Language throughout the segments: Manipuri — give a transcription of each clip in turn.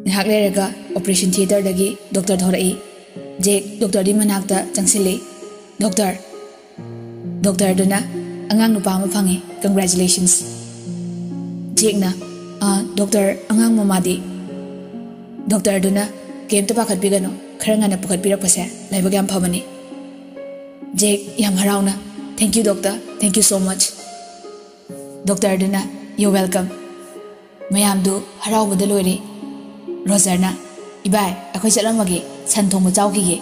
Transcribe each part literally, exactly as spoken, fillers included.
ꯉꯥꯏꯍꯥꯛ ꯂꯩꯔꯒ ꯑꯣꯄꯔꯦꯁꯟ ꯊꯤꯌꯦꯇꯔꯗꯒꯤ ꯗꯣꯛꯇꯔ ꯊꯣꯔꯛꯏ꯫ ꯖꯦꯛ ꯗꯣꯛꯇꯔꯗꯨꯒꯤ ꯃꯅꯥꯛꯇ ꯆꯪꯁꯤꯜꯂꯤ꯫ "ꯗꯣꯛꯇꯔ!" ꯗꯣꯛꯇꯔꯗꯨꯅ, "ꯑꯉꯥꯡ ꯅꯨꯄꯥ ꯑꯃ ꯐꯪꯉꯦ, congratulations!" ꯖꯦꯛꯅ, "ꯑ, ꯗꯣꯛꯇꯔ, ꯑꯉꯥꯡ ꯃꯃꯥꯗꯤ?" ꯗꯣꯛꯇꯔꯗꯨꯅ, "ꯀꯩꯝꯇ ꯄꯥꯈꯠꯄꯤꯒꯅꯨ, ꯈꯔ ꯉꯟꯅ ꯄꯨꯈꯠꯄꯤꯔꯛꯄꯁꯦ ꯂꯥꯏꯕꯛ ꯌꯥꯝ ꯐꯕꯅꯤ꯫" ꯖꯦꯛ ꯌꯥꯝ ꯍꯔꯥꯎꯅ, "Thank you doctor, thank you so much." ꯗꯣꯛꯇꯔꯗꯨꯅ, "You're welcome." ꯃꯌꯥꯝꯗꯨ ꯍꯔꯥꯎꯕꯗ ꯂꯣꯏꯔꯦ꯫ ꯔꯣꯖꯔꯅ, "ꯏꯕꯥꯏ, ꯑꯩꯈꯣꯏ ꯆꯠꯂꯝꯃꯒꯦ, ꯁꯟ ꯊꯣꯡꯕ ꯆꯥꯎꯈꯤꯒꯦ꯫"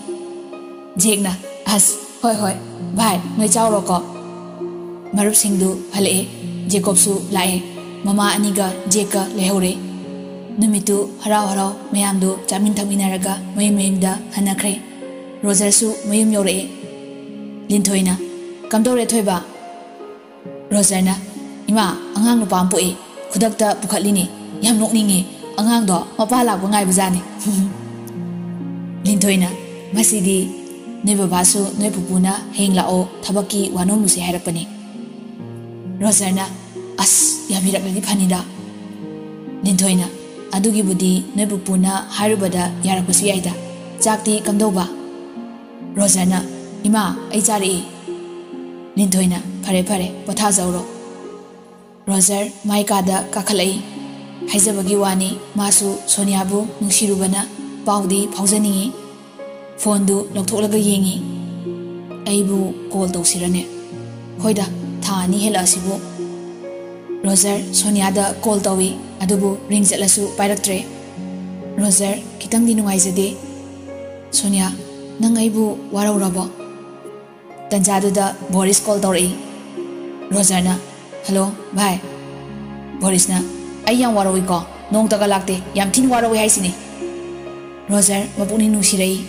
ꯖꯦꯛꯅ, "ꯑꯁ, ꯍꯣꯏ ꯍꯣꯏ, ꯚꯥꯏ, ꯅꯣꯏ ꯆꯥꯎꯔꯣꯀꯣ꯫" ꯃꯔꯨꯞꯁꯤꯡꯗꯨ ꯍꯜꯂꯛꯑꯦ꯫ ꯖꯦꯀꯣꯕꯁꯨ ꯂꯥꯛꯑꯦ꯫ ꯃꯃꯥ ꯑꯅꯤꯒ ꯖꯦꯛꯀ ꯂꯩꯍꯧꯔꯦ꯫ ꯅꯨꯃꯤꯠꯇꯨ ꯍꯔꯥꯎ ꯍꯔꯥꯎ ꯃꯌꯥꯝꯗꯨ ꯆꯥꯃꯤꯟ ꯊꯛꯃꯤꯟꯅꯔꯒ ꯃꯌꯨꯝ ꯃꯌꯨꯝꯗ ꯍꯟꯅꯈ꯭ꯔꯦ꯫ ꯔꯣꯖꯔꯁꯨ ꯃꯌꯨꯝ ꯌꯧꯔꯛꯑꯦ꯫ ꯂꯤꯟꯊꯣꯏꯅ, "ꯀꯝꯗꯧꯔꯦ ꯊꯣꯏꯕ?" ꯔꯣꯖꯔꯅ, "ꯏꯃꯥ, ꯑꯉꯥꯡ ꯅꯨꯄꯥ ꯑꯃ ꯄꯣꯛꯏ꯫ ꯈꯨꯗꯛꯇ ꯄꯨꯈꯠꯂꯤꯅꯤ꯫ ꯌꯥꯝ ꯅꯣꯛꯅꯤꯡꯉꯤ꯫ ꯑꯉꯥꯡꯗꯣ ꯃꯄꯥ ꯂꯥꯛꯄ ꯉꯥꯏꯕꯖꯥꯠꯅꯤ꯫" ꯂꯤꯟꯊꯣꯏꯅ, "ꯃꯁꯤꯗꯤ ꯅꯣꯏ ꯕꯕꯥꯁꯨ ꯅꯣꯏ ꯄꯨꯄꯨꯅ ꯍꯌꯦꯡ ꯂꯥꯛꯑꯣ, ꯊꯕꯛꯀꯤ ꯋꯥ ꯅꯣꯝꯂꯨꯁꯦ ꯍꯥꯏꯔꯛꯄꯅꯤ꯫" ꯔꯣꯖꯔꯅ, "ꯑꯁ, ꯌꯥꯕꯤꯔꯛꯂꯗꯤ ꯐꯅꯤꯗ꯫" ꯂꯤꯟꯊꯣꯏꯅ, "ꯑꯗꯨꯒꯤꯕꯨꯗꯤ ꯅꯣꯏ ꯄꯨꯄꯨꯅ ꯍꯥꯏꯔꯨꯕꯗ ꯌꯥꯔꯛꯄꯁꯨ ꯌꯥꯏꯗ꯫ ꯆꯥꯛꯇꯤ ꯀꯝꯗꯧꯕ?" ꯔꯣꯖꯔꯅ, "ꯏꯃꯥ, ꯑꯩ ꯆꯥꯔꯛꯏ꯫" ꯂꯤꯟꯊꯣꯏꯅ, "ꯐꯔꯦ ꯐꯔꯦ, ꯄꯣꯊꯥꯖꯧꯔꯣ꯫" ꯔꯣꯖꯔ ꯃꯥꯏ ꯀꯥꯗ ꯀꯥꯈꯠꯂꯛꯏ꯫ ꯍꯥꯏꯖꯕꯒꯤ ꯋꯥꯅꯤ, ꯃꯥꯁꯨ ꯁꯣꯅꯤꯌꯥꯕꯨ ꯅꯨꯡꯁꯤꯔꯨꯕꯅ ꯄꯥꯎꯗꯤ ꯐꯥꯎꯖꯅꯤꯡꯏ꯫ ꯐꯣꯟꯗꯨ ꯂꯧꯊꯣꯛꯂꯒ ꯌꯦꯡꯏ꯫ "ꯑꯩꯕꯨ ꯀꯣꯜ ꯇꯧꯁꯤꯔꯅꯦ? ꯍꯣꯏꯗ, ꯊꯥ ꯑꯅꯤ ꯍꯦꯜꯂꯛꯑꯁꯤꯕꯨ꯫" ꯔꯣꯖꯔ ꯁꯣꯅꯤꯌꯥꯗ ꯀꯣꯜ ꯇꯧꯏ, ꯑꯗꯨꯕꯨ ꯔꯤꯡ ꯆꯠꯂꯁꯨ ꯄꯥꯏꯔꯛꯇ꯭ꯔꯦ꯫ ꯔꯣꯖꯔ ꯈꯤꯇꯪꯗꯤ ꯅꯨꯡꯉꯥꯏꯖꯗꯦ꯫ "ꯁꯣꯅꯤꯌꯥ, ꯅꯪ ꯑꯩꯕꯨ ꯋꯥꯔꯧꯔꯕꯣ?" ꯇꯟꯖꯥꯗꯨꯗ ꯕꯣꯔꯤꯁ ꯀꯣꯜ ꯇꯧꯔꯛꯏ꯫ ꯔꯣꯖꯔꯅ, "ꯍꯜꯂꯣ, ꯚꯥꯏ꯫" ꯕꯣꯔꯤꯁꯅ, "ꯑꯩ ꯌꯥꯝ ꯋꯥꯔꯧꯏꯀꯣ, ꯅꯣꯡꯇꯒ ꯂꯥꯛꯇꯦ, ꯌꯥꯝ ꯊꯤꯅ ꯋꯥꯔꯧꯏ ꯍꯥꯏꯁꯤꯅꯤ꯫" ꯔꯣꯖꯔ ꯃꯄꯨꯛꯅꯤꯡ ꯅꯨꯡꯁꯤꯔꯛꯏ꯫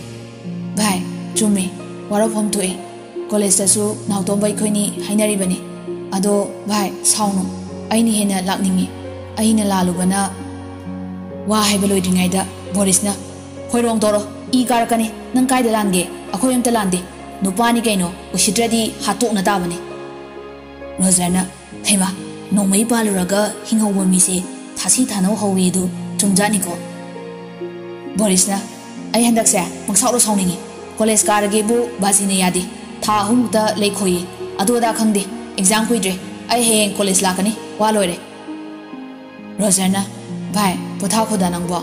"ꯚꯥꯏ, ꯆꯨꯝꯃꯤ, ꯋꯥꯔꯧꯐꯝ ꯊꯣꯛꯏ꯫ ꯀꯣꯂꯦꯖꯇꯁꯨ ꯅꯥꯎꯇꯣꯝꯕ ꯑꯩꯈꯣꯏꯅꯤ ꯍꯥꯏꯅꯔꯤꯕꯅꯤ꯫ ꯑꯗꯣ ꯚꯥꯏ, ꯁꯥꯎꯅꯨ, ꯑꯩꯅ ꯍꯦꯟꯅ ꯂꯥꯛꯅꯤꯡꯉꯤ꯫ ꯑꯩꯅ ꯂꯥꯜꯂꯨꯕꯅ꯫" ꯋꯥ ꯍꯥꯏꯕ ꯂꯣꯏꯗ꯭ꯔꯤꯉꯩꯗ ꯕꯣꯔꯤꯁꯅ, "ꯍꯣꯏꯔꯣꯡ ꯇꯧꯔꯣ, ꯏ ꯀꯥꯔꯛꯀꯅꯤ꯫ ꯅꯪ ꯀꯥꯏꯗ ꯂꯥꯟꯒꯦ? ꯑꯩꯈꯣꯏ ꯑꯝꯇ ꯂꯥꯟꯗꯦ꯫ ꯅꯨꯄꯥꯅꯤ ꯀꯩꯅꯣ, ꯎꯁꯤꯠꯇ꯭ꯔꯗꯤ ꯍꯥꯠꯇꯣꯛꯅ ꯇꯥꯕꯅꯤ꯫" ꯔꯣꯖꯔꯅ, "ꯍꯩꯃꯥ, ꯅꯣꯡꯃꯩ ꯄꯥꯜꯂꯨꯔꯒ ꯍꯤꯡꯍꯧꯕ ꯃꯤꯁꯦ ꯊꯥꯁꯤ ꯊꯥꯅꯧ ꯍꯧꯋꯤ ꯑꯗꯨ ꯆꯨꯝꯖꯥꯠꯅꯤꯀꯣ?" ꯕꯣꯔꯤꯁꯅ, "ꯑꯩ ꯍꯟꯗꯛꯁꯦ ꯄꯪꯁꯥꯎꯗ ꯁꯥꯎꯅꯤꯡꯉꯤ꯫ ꯀꯣꯂꯦꯖ ꯀꯥꯔꯒꯦꯕꯨ ꯕꯥꯖꯤꯅ ꯌꯥꯗꯦ꯫ ꯊꯥ ꯑꯍꯨꯝꯃꯨꯛꯇ ꯂꯩꯈꯣꯌꯦ꯫ ꯑꯗꯨ ꯑꯗꯥ ꯈꯪꯗꯦ꯫ ꯑꯦꯛꯖꯥꯝ ꯀꯨꯏꯗ꯭ꯔꯦ꯫ ꯑꯩ ꯍꯌꯦꯡ ꯀꯣꯂꯦꯖ ꯂꯥꯛꯀꯅꯤ꯫ ꯋꯥ ꯂꯣꯏꯔꯦ꯫" ꯔꯣꯖꯔꯅ, "ꯚꯥꯏ, ꯄꯣꯊꯥꯈꯣꯗ ꯅꯪꯕꯣ꯫"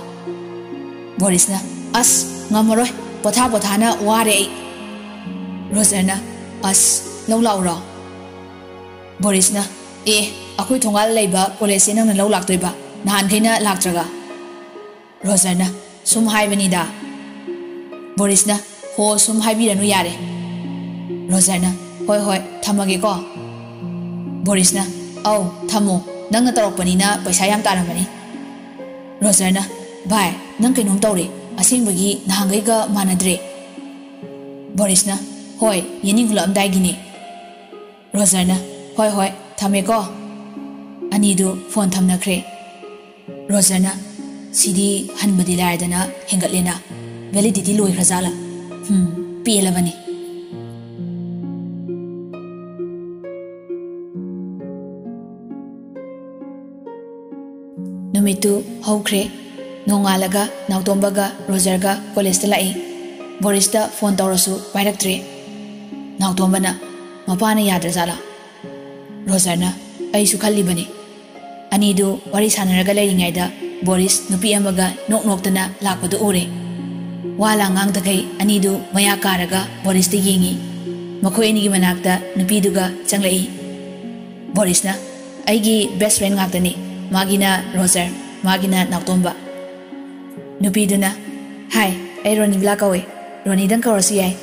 ꯕꯣꯔꯤꯁꯅ, "ꯑꯁ, ꯉꯝꯃꯔꯣꯏ꯫ ꯄꯣꯊꯥ ꯄꯣꯊꯥꯅ ꯋꯥꯔꯦ ꯑꯩ꯫" ꯔꯣꯖꯔꯅ, "ꯑꯁ, ꯂꯧ ꯂꯥꯛꯎꯔꯣ?" ꯕꯣꯔꯤꯁꯅ, "ꯑꯦ, ꯑꯩꯈꯣꯏ ꯊꯣꯡꯒꯥꯜ ꯂꯩꯕ ꯀꯣꯂꯦꯖꯁꯦ ꯅꯪꯅ ꯂꯧ ꯂꯥꯛꯇꯣꯏꯕ? ꯅꯍꯥꯟꯈꯩꯅ ꯂꯥꯛꯇ꯭ꯔꯒ?" ꯔꯣꯖꯔꯅ, "ꯁꯨꯝ ꯍꯥꯏꯕꯅꯤꯗ꯫" ꯕꯣꯔꯤꯁꯅ, "ꯍꯣ, ꯁꯨꯝ ꯍꯥꯏꯕꯤꯔꯅꯨ ꯌꯥꯔꯦ꯫" ꯔꯣꯖꯔꯅ, "ꯍꯣꯏ, ꯍꯣꯏ, ꯊꯝꯃꯒꯦꯀꯣ꯫" ꯕꯣꯔꯤꯁꯅ, "ꯑꯧ, ꯊꯝꯃꯣ꯫ ꯅꯪꯅ ꯇꯧꯔꯛꯄꯅꯤꯅ ꯄꯩꯁꯥ ꯌꯥꯝ ꯇꯥꯔꯝꯃꯅꯤ꯫" ꯔꯣꯖꯔꯅ, "ꯚꯥꯏ, ꯅꯪ ꯀꯩꯅꯣꯝ ꯇꯧꯔꯦ꯫ ꯑꯁꯦꯡꯕꯒꯤ ꯅꯍꯥꯟꯈꯩꯒ ꯃꯥꯟꯅꯗ꯭ꯔꯦ꯫" ꯕꯣꯔꯤꯁꯅ, "ꯍꯣꯏ, ꯌꯦꯅꯤꯡ ꯍꯨꯜꯂꯛꯑꯝꯗꯥꯏꯒꯤꯅꯦ꯫" ꯔꯣꯖꯔꯅ, "ꯍꯣꯏ, ꯍꯣꯏ, ꯊꯝꯃꯦꯀꯣ꯫" ꯑꯅꯤꯗꯨ ꯐꯣꯟ ꯊꯝꯅꯈ꯭ꯔꯦ꯫ ꯔꯣꯖꯔꯅ, "ꯁꯤꯗꯤ ꯍꯟꯕꯗꯤ ꯂꯥꯏꯔꯗꯅ ꯍꯦꯟꯒꯠꯂꯦꯅ꯫ ꯚꯦꯂꯤꯗꯤꯇꯤ ꯂꯣꯏꯈ꯭ꯔꯖꯥꯠꯂꯥ? ꯍꯨꯝ, ꯄꯦꯜꯂꯕꯅꯤ꯫" ꯅꯨꯃꯤꯠꯇꯨ ꯍꯧꯈ꯭ꯔꯦ꯫ ꯅꯣꯡꯉꯥꯜꯂꯒ ꯅꯥꯎꯇꯣꯝꯕꯒ ꯔꯣꯖꯔꯒ ꯀꯣꯂꯦꯖꯇ ꯂꯥꯛꯏ꯫ ꯕꯣꯔꯤꯁꯇ ꯐꯣꯟ ꯇꯧꯔꯁꯨ ꯄꯥꯏꯔꯛꯇ꯭ꯔꯦ꯫ ꯅꯥꯎꯇꯣꯝꯕꯅ, "ꯃꯄꯥꯅ ꯌꯥꯗ꯭ꯔꯖꯥꯠꯂꯥ?" ꯔꯣꯖꯔꯅ, "ꯑꯩꯁꯨ ꯈꯜꯂꯤꯕꯅꯤ꯫" ꯑꯅꯤꯗꯨ ꯋꯥꯔꯤ ꯁꯥꯟꯅꯔꯒ ꯂꯩꯔꯤꯉꯩꯗ ꯕꯣꯔꯤꯁ ꯅꯨꯄꯤ ꯑꯃꯒ ꯅꯣꯛ ꯅꯣꯛꯇꯅ ꯂꯥꯛꯄꯗꯨ ꯎꯔꯦ꯫ ꯋꯥ ꯂꯥꯡ ꯉꯥꯡꯗꯈꯩ ꯑꯅꯤꯗꯨ ꯃꯌꯥ ꯀꯥꯔꯒ ꯕꯣꯔꯤꯁꯇ ꯌꯦꯡꯉꯤ꯫ ꯃꯈꯣꯏ ꯑꯅꯤꯒꯤ ꯃꯅꯥꯛꯇ ꯅꯨꯄꯤꯗꯨꯒ ꯆꯪꯂꯛꯏ꯫ ꯕꯣꯔꯤꯁꯅ, "ꯑꯩꯒꯤ ꯕꯦꯁ ꯐ꯭ꯔꯦꯟ ꯉꯥꯛꯇꯅꯤ꯫ ꯃꯥꯒꯤꯅ ꯔꯣꯖꯔ, ꯃꯥꯒꯤꯅ ꯅꯥꯎꯇꯣꯝꯕ꯫" ꯅꯨꯄꯤꯗꯨꯅ, "ꯍꯥꯏ, ꯑꯩ ꯔꯣꯅꯤꯕꯂꯥ ꯀꯧꯏ꯫ ꯔꯣꯅꯤꯗꯪ ꯀꯧꯔꯁꯨ ꯌꯥꯏ꯫"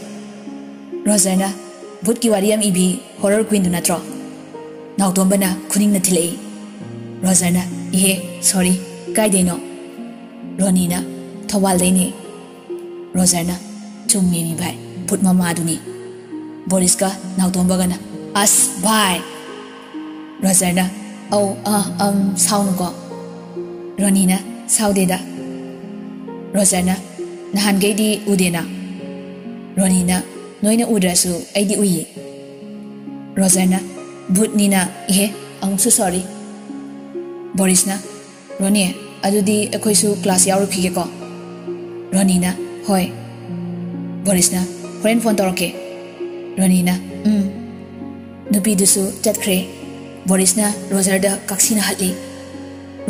ꯔꯣꯖꯔꯅ, "ꯚꯨꯠꯀꯤ ꯋꯥꯔꯤ ꯌꯥꯝ ꯏꯕꯤ ꯍꯣꯔꯔ ꯀ꯭ꯋꯤꯟꯗꯨ ꯅꯠꯇ꯭ꯔꯣ?" ꯅꯥꯎꯇꯣꯝꯕꯅ ꯈꯨꯅꯤꯡꯅ ꯊꯤꯜꯂꯛꯏ꯫ ꯔꯣꯖꯔꯅ, "ꯏꯍꯦ, ꯁꯣꯔꯤ, ꯀꯥꯏꯗꯩꯅꯣ?" ꯔꯣꯅꯤꯅ, "ꯊꯧꯕꯥꯜꯗꯩꯅꯦ꯫" ꯔꯣꯖꯔꯅ, "ꯆꯨꯝꯃꯤꯃꯤ ꯚꯥꯏ, ꯚꯨꯠ ꯃꯃꯥꯗꯨꯅꯤ꯫" ꯕꯣꯔꯤꯁꯀ ꯅꯥꯎꯇꯣꯝꯕꯒꯅ, "ꯑꯁ ꯚꯥꯏ!" ꯔꯣꯖꯔꯅ, "ꯑꯧ, ꯑ, ꯑꯝ, ꯁꯥꯎꯅꯨꯀꯣ꯫" ꯔꯣꯅꯤꯅ, "ꯁꯥꯎꯗꯦꯗ꯫" ꯔꯣꯖꯔꯅ, "ꯅꯍꯥꯟꯈꯩꯗꯤ ꯎꯗꯦꯅ꯫" ꯔꯣꯅꯤꯅ, "ꯅꯣꯏꯅ ꯎꯗ꯭ꯔꯁꯨ ꯑꯩꯗꯤ ꯎꯏꯌꯦ꯫" ꯔꯣꯖꯔꯅ, "ꯚꯨꯠꯅꯤꯅ, ꯏꯍꯦ, ꯑꯃꯨꯛꯁꯨ ꯁꯣꯔꯤ꯫" ꯕꯣꯔꯤꯁꯅ, "ꯔꯣꯅꯤ, ꯑꯗꯨꯗꯤ ꯑꯩꯈꯣꯏꯁꯨ ꯀ꯭ꯂꯥꯁ ꯌꯥꯎꯔꯨꯈꯤꯒꯦꯀꯣ꯫" ꯔꯣꯅꯤꯅ, "ꯍꯣꯏ꯫" ꯕꯣꯔꯤꯁꯅ, "ꯍꯣꯔꯦꯟ ꯐꯣꯟ ꯇꯧꯔꯛꯀꯦ꯫" ꯔꯣꯅꯤꯅ, "ꯎꯝ꯫" ꯅꯨꯄꯤꯗꯨꯁꯨ ꯆꯠꯈ꯭ꯔꯦ꯫ ꯕꯣꯔꯤꯁꯅ ꯔꯣꯖꯔꯗ ꯀꯛꯁꯤꯅ ꯍꯠꯂꯤ꯫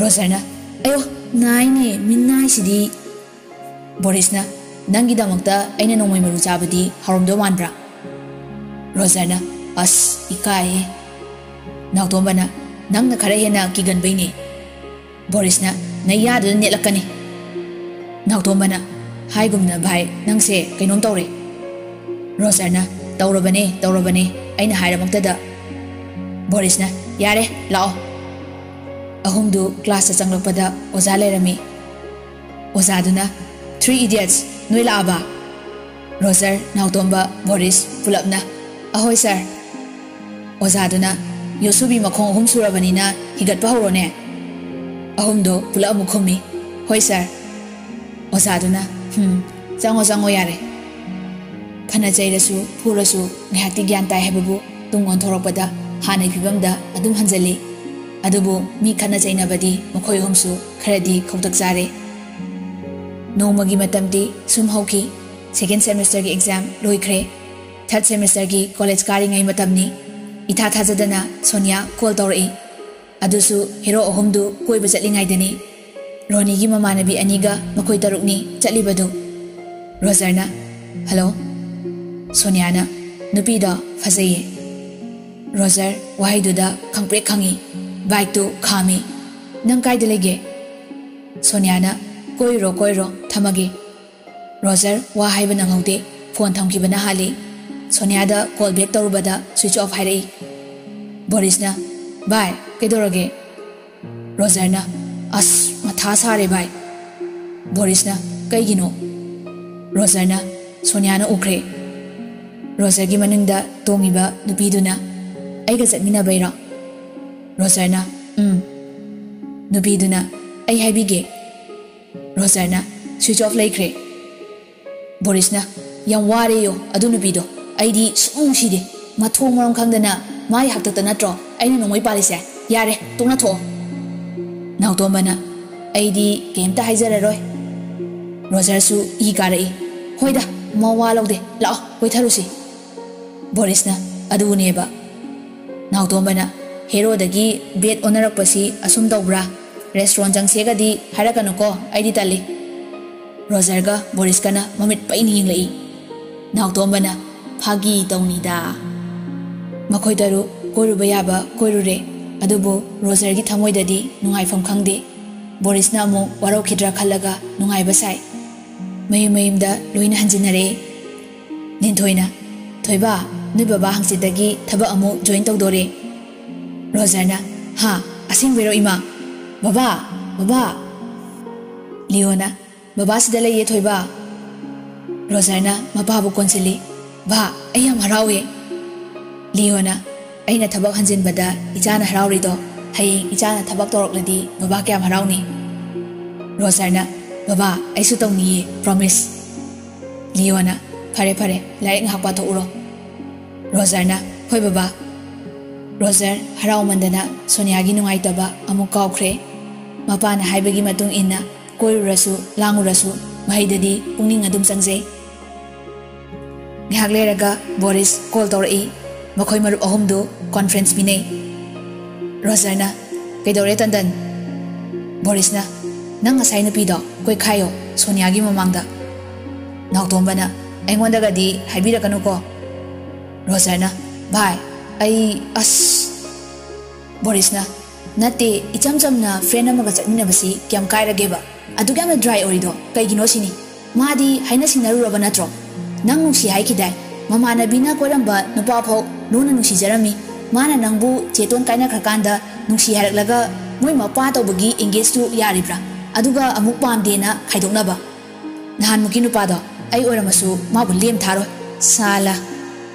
ꯔꯣꯖꯔꯅ, "ꯑꯌꯣ, ꯅꯥꯏꯅꯦ, ꯃꯤꯠ ꯅꯥꯏꯁꯤꯗꯤ꯫" ꯕꯣꯔꯤꯁꯅ, "ꯅꯪꯒꯤꯗꯃꯛꯇ ꯑꯩꯅ ꯅꯣꯡꯃꯩ ꯃꯔꯨ ꯆꯥꯕꯗꯤ ꯍꯥꯎꯔꯝꯗꯧ ꯃꯥꯟꯕ꯭ꯔꯥ?" ꯔꯣꯖꯔꯅ, "ꯑꯁ, ꯏꯀꯥꯏꯌꯦ꯫" ꯅꯥꯎꯇꯣꯝꯕꯅ, "ꯅꯪꯅ ꯈꯔ ꯍꯦꯟꯅ ꯀꯤꯒꯟꯕꯩꯅꯦ꯫" ꯕꯣꯔꯤꯁꯅ, "ꯅꯌꯥꯗꯨꯗ ꯅꯦꯠꯂꯛꯀꯅꯤ꯫" ꯅꯥꯎꯇꯣꯝꯕꯅ, "ꯍꯥꯏꯒꯨꯝꯅ ꯚꯥꯏ, ꯅꯪꯁꯦ ꯀꯩꯅꯣꯝ ꯇꯧꯔꯦ꯫" ꯔꯣꯖꯔꯅ, "ꯇꯧꯔꯕꯅꯦ, ꯇꯧꯔꯕꯅꯦ, ꯑꯩꯅ ꯍꯥꯏꯔꯃꯛꯇꯗ꯫" ꯕꯣꯔꯤꯁꯅ, "ꯌꯥꯔꯦ, ꯂꯥꯛꯑꯣ꯫" ꯑꯍꯨꯝꯗꯨ ꯀ꯭ꯂꯥꯁꯇ ꯆꯪꯂꯛꯄꯗ ꯑꯣꯖꯥ ꯂꯩꯔꯝꯃꯤ꯫ ꯑꯣꯖꯥꯗꯨꯅ, "Three idiots, ꯅꯣꯏ ꯂꯥꯛꯑꯕ?" ꯔꯣꯖꯔ, ꯅꯥꯎꯇꯣꯝꯕ, ꯕꯣꯔꯤꯁ ꯄꯨꯂꯞꯅ, "ꯑꯍꯣꯏ ꯁꯥꯔ꯫" ꯑꯣꯖꯥꯗꯨꯅ, "ꯌꯣꯠꯁꯨꯕꯤ ꯃꯈꯣꯡ ꯑꯍꯨꯝ ꯁꯨꯔꯕꯅꯤꯅ ꯍꯤꯒꯠꯄ ꯍꯧꯔꯣꯅꯦ꯫" ꯑꯍꯨꯝꯗꯣ ꯄꯨꯂꯞ ꯑꯃꯨꯛ ꯈꯨꯝꯃꯤ, "ꯍꯣꯏ ꯁꯥꯔ꯫" ꯑꯣꯖꯥꯗꯨꯅ, "ꯍꯝ, ꯆꯪꯉꯣ, ꯆꯪꯉꯣ, ꯌꯥꯔꯦ꯫" ꯐꯅ ꯆꯩꯔꯁꯨ ꯐꯨꯔꯁꯨ ꯉꯥꯏꯍꯥꯛꯇꯤ ꯒ꯭ꯌꯥꯟ ꯇꯥꯏ ꯍꯥꯏꯕꯕꯨ ꯇꯨꯡ ꯑꯣꯟꯊꯣꯔꯛꯄꯗ ꯍꯥꯟꯅꯒꯤ ꯐꯤꯕꯝꯗ ꯑꯗꯨꯝ ꯍꯟꯖꯜꯂꯤ꯫ ꯑꯗꯨꯕꯨ ꯃꯤ ꯈꯠꯅ ꯆꯩꯅꯕꯗꯤ ꯃꯈꯣꯏ ꯑꯍꯨꯝꯁꯨ ꯈꯔꯗꯤ ꯈꯧꯇꯛ ꯆꯥꯔꯦ꯫ ꯅꯣꯡꯃꯒꯤ ꯃꯇꯝꯗꯤ ꯁꯨꯝ ꯍꯧꯈꯤ꯫ Second semesterꯒꯤ exam ꯂꯣꯏꯈ꯭ꯔꯦ꯫ Third semesterꯒꯤ college ꯀꯥꯔꯤꯉꯩ ꯃꯇꯝꯅꯤ꯫ ꯏꯊꯥ ꯊꯥꯖꯗꯅ ꯁꯣꯅꯤꯌꯥ call ꯇꯧꯔꯛꯏ꯫ ꯑꯗꯨꯁꯨ ꯍꯦꯔꯣ ꯑꯍꯨꯝꯗꯨ ꯀꯣꯏꯕ ꯆꯠꯂꯤꯉꯩꯗꯅꯤ꯫ ꯔꯣꯅꯤꯒꯤ ꯃꯃꯥꯟꯅꯕꯤ ꯑꯅꯤꯒ ꯃꯈꯣꯏ ꯇꯔꯨꯛꯅꯤ ꯆꯠꯂꯤꯕꯗꯨ꯫ ꯔꯣꯖꯔꯅ, "ꯍꯜꯂꯣ꯫" ꯁꯣꯅꯤꯌꯥꯅ, "ꯅꯨꯄꯤꯗꯣ ꯐꯖꯩꯌꯦ꯫" ꯔꯣꯖꯔ ꯋꯥꯍꯩꯗꯨꯗ ꯈꯪꯄ꯭ꯔꯦꯛ ꯈꯪꯉꯤ꯫ ꯕꯥꯏꯛꯇꯨ ꯈꯥꯝꯃꯤ꯫ "ꯅꯪ ꯀꯥꯏꯗ ꯂꯩꯒꯦ?" ꯁꯣꯅꯤꯌꯥꯅ, "ꯀꯣꯏꯔꯣ, ꯀꯣꯏꯔꯣ, ꯊꯝꯃꯒꯦ꯫" ꯔꯣꯖꯔ ꯋꯥ ꯍꯥꯏꯕ ꯅꯪꯍꯧꯗꯦ, ꯐꯣꯟ ꯊꯝꯈꯤꯕꯅ ꯍꯥꯜꯂꯤ꯫ ꯁꯣꯅꯤꯌꯥꯗ call back ꯇꯧꯔꯨꯕꯗ switch off ꯍꯥꯏꯔꯛꯏ꯫ ꯕꯣꯔꯤꯁꯅ, "ꯚꯥꯏ, ꯀꯩꯗꯧꯔꯒꯦ?" ꯔꯣꯖꯔꯅ, "ꯑꯁ, ꯃꯊꯥ ꯁꯥꯔꯦ ꯚꯥꯏ꯫" ꯕꯣꯔꯤꯁꯅ, "ꯀꯩꯒꯤꯅꯣ?" ꯔꯣꯖꯔꯅ, "ꯁꯣꯅꯤꯌꯥꯅ ꯎꯈ꯭ꯔꯦ꯫" ꯔꯣꯖꯔꯒꯤ ꯃꯅꯤꯡꯗ ꯇꯣꯡꯉꯤꯕ ꯅꯨꯄꯤꯗꯨꯅ, "ꯑꯩꯒ ꯆꯠꯃꯤꯟꯅꯕꯩꯔꯣ?" ꯔꯣꯖꯔꯅ, "ꯎꯝ꯫" ꯅꯨꯄꯤꯗꯨꯅ, "ꯑꯩ ꯍꯥꯏꯕꯤꯒꯦ꯫" ꯔꯣꯖꯔꯅ, "Switch off ꯂꯩꯈ꯭ꯔꯦ꯫" ꯕꯣꯔꯤꯁꯅ, "ꯌꯥꯝ ꯋꯥꯔꯦꯌꯣ ꯑꯗꯨ ꯅꯨꯄꯤꯗꯣ, ꯑꯩꯗꯤ ꯁꯨꯡꯅꯨꯡ ꯅꯨꯡꯁꯤꯗꯦ꯫ ꯃꯊꯣꯡ ꯃꯔꯝ ꯈꯪꯗꯅ ꯃꯥꯒꯤ ꯍꯥꯛꯇꯛꯇ ꯅꯠꯇ꯭ꯔꯣ ꯑꯩꯅ ꯅꯣꯡꯃꯩ ꯄꯥꯜꯂꯤꯁꯦ? ꯌꯥꯔꯦ, ꯇꯣꯛꯅ ꯊꯣꯛꯑꯣ꯫" ꯅꯥꯎꯇꯣꯝꯕꯅ, "ꯑꯩꯗꯤ ꯀꯩꯝꯇ ꯍꯥꯏꯖꯔꯔꯣꯏ꯫" ꯔꯣꯖꯔꯁꯨ ꯏ ꯀꯥꯔꯛꯏ꯫ "ꯍꯣꯏꯗ, ꯃꯋꯥ ꯂꯧꯗꯦ, ꯂꯥꯛꯑꯣ ꯀꯣꯏꯊꯔꯨꯁꯤ꯫" ꯕꯣꯔꯤꯁꯅ ꯑꯗꯨꯅꯦꯕ꯫ ꯅꯥꯎꯇꯣꯝꯕꯅ, "ꯍꯦꯔꯣꯗꯒꯤ ꯕꯦꯠ ꯑꯣꯟꯅꯔꯛꯄꯁꯤ ꯑꯁꯨꯝ ꯇꯧꯕ꯭ꯔꯥ? ꯔꯦꯁꯇꯨꯔꯦꯟ ꯆꯪꯁꯦꯒꯗꯤ ꯍꯥꯏꯔꯛꯀꯅꯨꯀꯣ, ꯑꯩꯗꯤ ꯇꯜꯂꯤ꯫" ꯔꯣꯖꯔꯒ ꯕꯣꯔꯤꯁꯀꯅ ꯃꯃꯤꯠ ꯄꯩꯅ ꯌꯦꯡꯂꯛꯏ꯫ ꯅꯥꯎꯇꯣꯝꯕꯅ, "ꯐꯥꯒꯤ ꯇꯧꯅꯤꯗ꯫" ꯃꯈꯣꯏ ꯇꯔꯨꯛ ꯀꯣꯏꯔꯨꯕ ꯌꯥꯕ ꯀꯣꯏꯔꯨꯔꯦ, ꯑꯗꯨꯕꯨ ꯔꯣꯖꯔꯒꯤ ꯊꯃꯣꯏꯗꯗꯤ ꯅꯨꯡꯉꯥꯏꯐꯝ ꯈꯪꯗꯦ꯫ ꯕꯣꯔꯤꯁꯅ ꯑꯃꯨꯛ ꯋꯥꯔꯧꯈꯤꯗ꯭ꯔꯥ ꯈꯜꯂꯒ ꯅꯨꯡꯉꯥꯏꯕ ꯁꯥꯏ꯫ ꯃꯌꯨꯝ ꯃꯌꯨꯝꯗ ꯂꯣꯏꯅ ꯍꯟꯖꯤꯟꯅꯔꯦ꯫ ꯂꯤꯟꯊꯣꯏꯅ, "ꯊꯣꯏꯕ, ꯅꯣꯏ ꯕꯕꯥ ꯍꯪꯆꯤꯠꯇꯒꯤ ꯊꯕꯛ ꯑꯃꯨꯛ ꯖꯣꯏꯟ ꯇꯧꯗꯣꯔꯦ꯫" ꯔꯣꯖꯔꯅ, "ꯍꯥ? ꯑꯁꯦꯡꯕꯩꯔꯣ ꯏꯃꯥ? ꯕꯕꯥ! ꯕꯕꯥ!" ꯂꯤꯌꯣꯅ, "ꯕꯕꯥ ꯁꯤꯗ ꯂꯩꯌꯦ ꯊꯣꯏꯕ꯫" ꯔꯣꯖꯔꯅ ꯃꯄꯥꯕꯨ ꯀꯣꯟꯁꯤꯜꯂꯤ꯫ "ꯕꯥ, ꯑꯩ ꯌꯥꯝ ꯍꯔꯥꯎꯋꯦ꯫" ꯂꯤꯌꯣꯅ, "ꯑꯩꯅ ꯊꯕꯛ ꯍꯟꯖꯤꯟꯕꯗ ꯏꯆꯥꯅ ꯍꯔꯥꯎꯔꯤꯗꯣ, ꯍꯌꯦꯡ ꯏꯆꯥꯅ ꯊꯕꯛ ꯇꯧꯔꯛꯂꯗꯤ ꯕꯕꯥ ꯀꯌꯥꯝ ꯍꯔꯥꯎꯅꯤ?" ꯔꯣꯖꯔꯅ, "ꯕꯕꯥ, ꯑꯩꯁꯨ ꯇꯧꯅꯤꯌꯦ, ꯄ꯭ꯔꯣꯃꯤꯁ꯫" ꯂꯤꯌꯣꯅ, "ꯐꯔꯦ ꯐꯔꯦ, ꯂꯥꯏꯔꯤꯛ ꯉꯥꯏꯍꯥꯛ ꯄꯥꯊꯣꯛꯎꯔꯣ꯫" ꯔꯣꯖꯔꯅ, "ꯍꯣꯏ ꯕꯕꯥ꯫" ꯔꯣꯖꯔ ꯍꯔꯥꯎꯃꯟꯗꯅ ꯁꯣꯅꯤꯌꯥꯒꯤ ꯅꯨꯡꯉꯥꯏꯇꯕ ꯑꯃꯨꯛ ꯀꯥꯎꯈ꯭ꯔꯦ꯫ ꯃꯄꯥꯅ ꯍꯥꯏꯕꯒꯤ ꯃꯇꯨꯡ ꯏꯟꯅ ꯀꯣꯏꯔꯨꯔꯁꯨ ꯂꯥꯡꯉꯨꯔꯁꯨ ꯃꯍꯩꯗꯗꯤ ꯄꯨꯛꯅꯤꯡ ꯑꯗꯨꯝ ꯆꯪꯖꯩ꯫ ꯉꯥꯏꯍꯥꯛ ꯂꯩꯔꯒ ꯕꯣꯔꯤꯁ ꯀꯣꯜ ꯇꯧꯔꯛꯏ꯫ ꯃꯈꯣꯏ ꯃꯔꯨꯞ ꯑꯍꯨꯝꯗꯨ ꯀꯣꯟꯐ꯭ꯔꯦꯟꯁ ꯄꯤꯅꯩ꯫ ꯔꯣꯖꯔꯅ, "ꯀꯩꯗꯧꯔꯦ ꯇꯟꯗꯟ?" ꯕꯣꯔꯤꯁꯅ, "ꯅꯪ ꯉꯁꯥꯏ ꯅꯨꯄꯤꯗꯣ ꯀꯣꯏꯈꯥꯏꯌꯣ, ꯁꯣꯅꯤꯌꯥꯒꯤ ꯃꯃꯥꯡꯗ꯫" ꯅꯥꯎꯇꯣꯝꯕꯅ, "ꯑꯩꯉꯣꯟꯗꯒꯗꯤ ꯍꯥꯏꯕꯤꯔꯛꯀꯅꯨꯀꯣ꯫" ꯔꯣꯖꯔꯅ, "ꯚꯥꯏ, ꯑꯩ ꯑꯁ꯫" ꯕꯣꯔꯤꯁꯅ, "ꯅꯠꯇꯦ, ꯏꯆꯝ ꯆꯝꯅ ꯐ꯭ꯔꯦꯟ ꯑꯃꯒ ꯆꯠꯃꯤꯟꯅꯕꯁꯤ ꯀꯌꯥꯝ ꯀꯥꯏꯔꯒꯦꯕ? ꯑꯗꯨꯛ ꯌꯥꯝꯅ ꯗ꯭ꯔꯥꯏ ꯑꯣꯏꯔꯤꯗꯣ ꯀꯩꯒꯤꯅꯣ ꯁꯤꯅꯤ꯫ ꯃꯥꯗꯤ ꯍꯥꯏꯅ ꯁꯤꯡꯅꯔꯨꯔꯕ ꯅꯠꯇ꯭ꯔꯣ? ꯅꯪ ꯅꯨꯡꯁꯤ ꯍꯥꯏꯈꯤꯗꯥꯏ? ꯃꯃꯥꯟꯅꯕꯤꯅ ꯀꯣꯏꯔꯝꯕ ꯅꯨꯄꯥ ꯐꯥꯎ ꯂꯨꯅ ꯅꯨꯡꯁꯤꯖꯔꯝꯃꯤ꯫ ꯃꯥꯅ ꯅꯪꯕꯨ ꯆꯦꯇꯣꯟ ꯀꯥꯏꯅꯈ꯭ꯔꯀꯥꯟꯗ ꯅꯨꯡꯁꯤ ꯍꯥꯏꯔꯛꯂꯒ ꯃꯣꯏ ꯃꯄꯥ ꯇꯧꯕꯒꯤ ꯑꯦꯡꯒꯦꯖꯇꯨ ꯌꯥꯔꯤꯕ꯭ꯔꯥ? ꯑꯗꯨꯒ ꯑꯃꯨꯛ ꯄꯥꯝꯗꯦꯅ ꯈꯥꯏꯗꯣꯛꯅꯕ꯫ ꯅꯍꯥꯟꯃꯨꯛꯀꯤ ꯅꯨꯄꯥꯗꯣ ꯑꯩ ꯑꯣꯏꯔꯝꯃꯁꯨ ꯃꯥꯕꯨ ꯂꯦꯝ ꯊꯥꯔꯣꯏ꯫ ꯁꯥꯂꯥ꯫"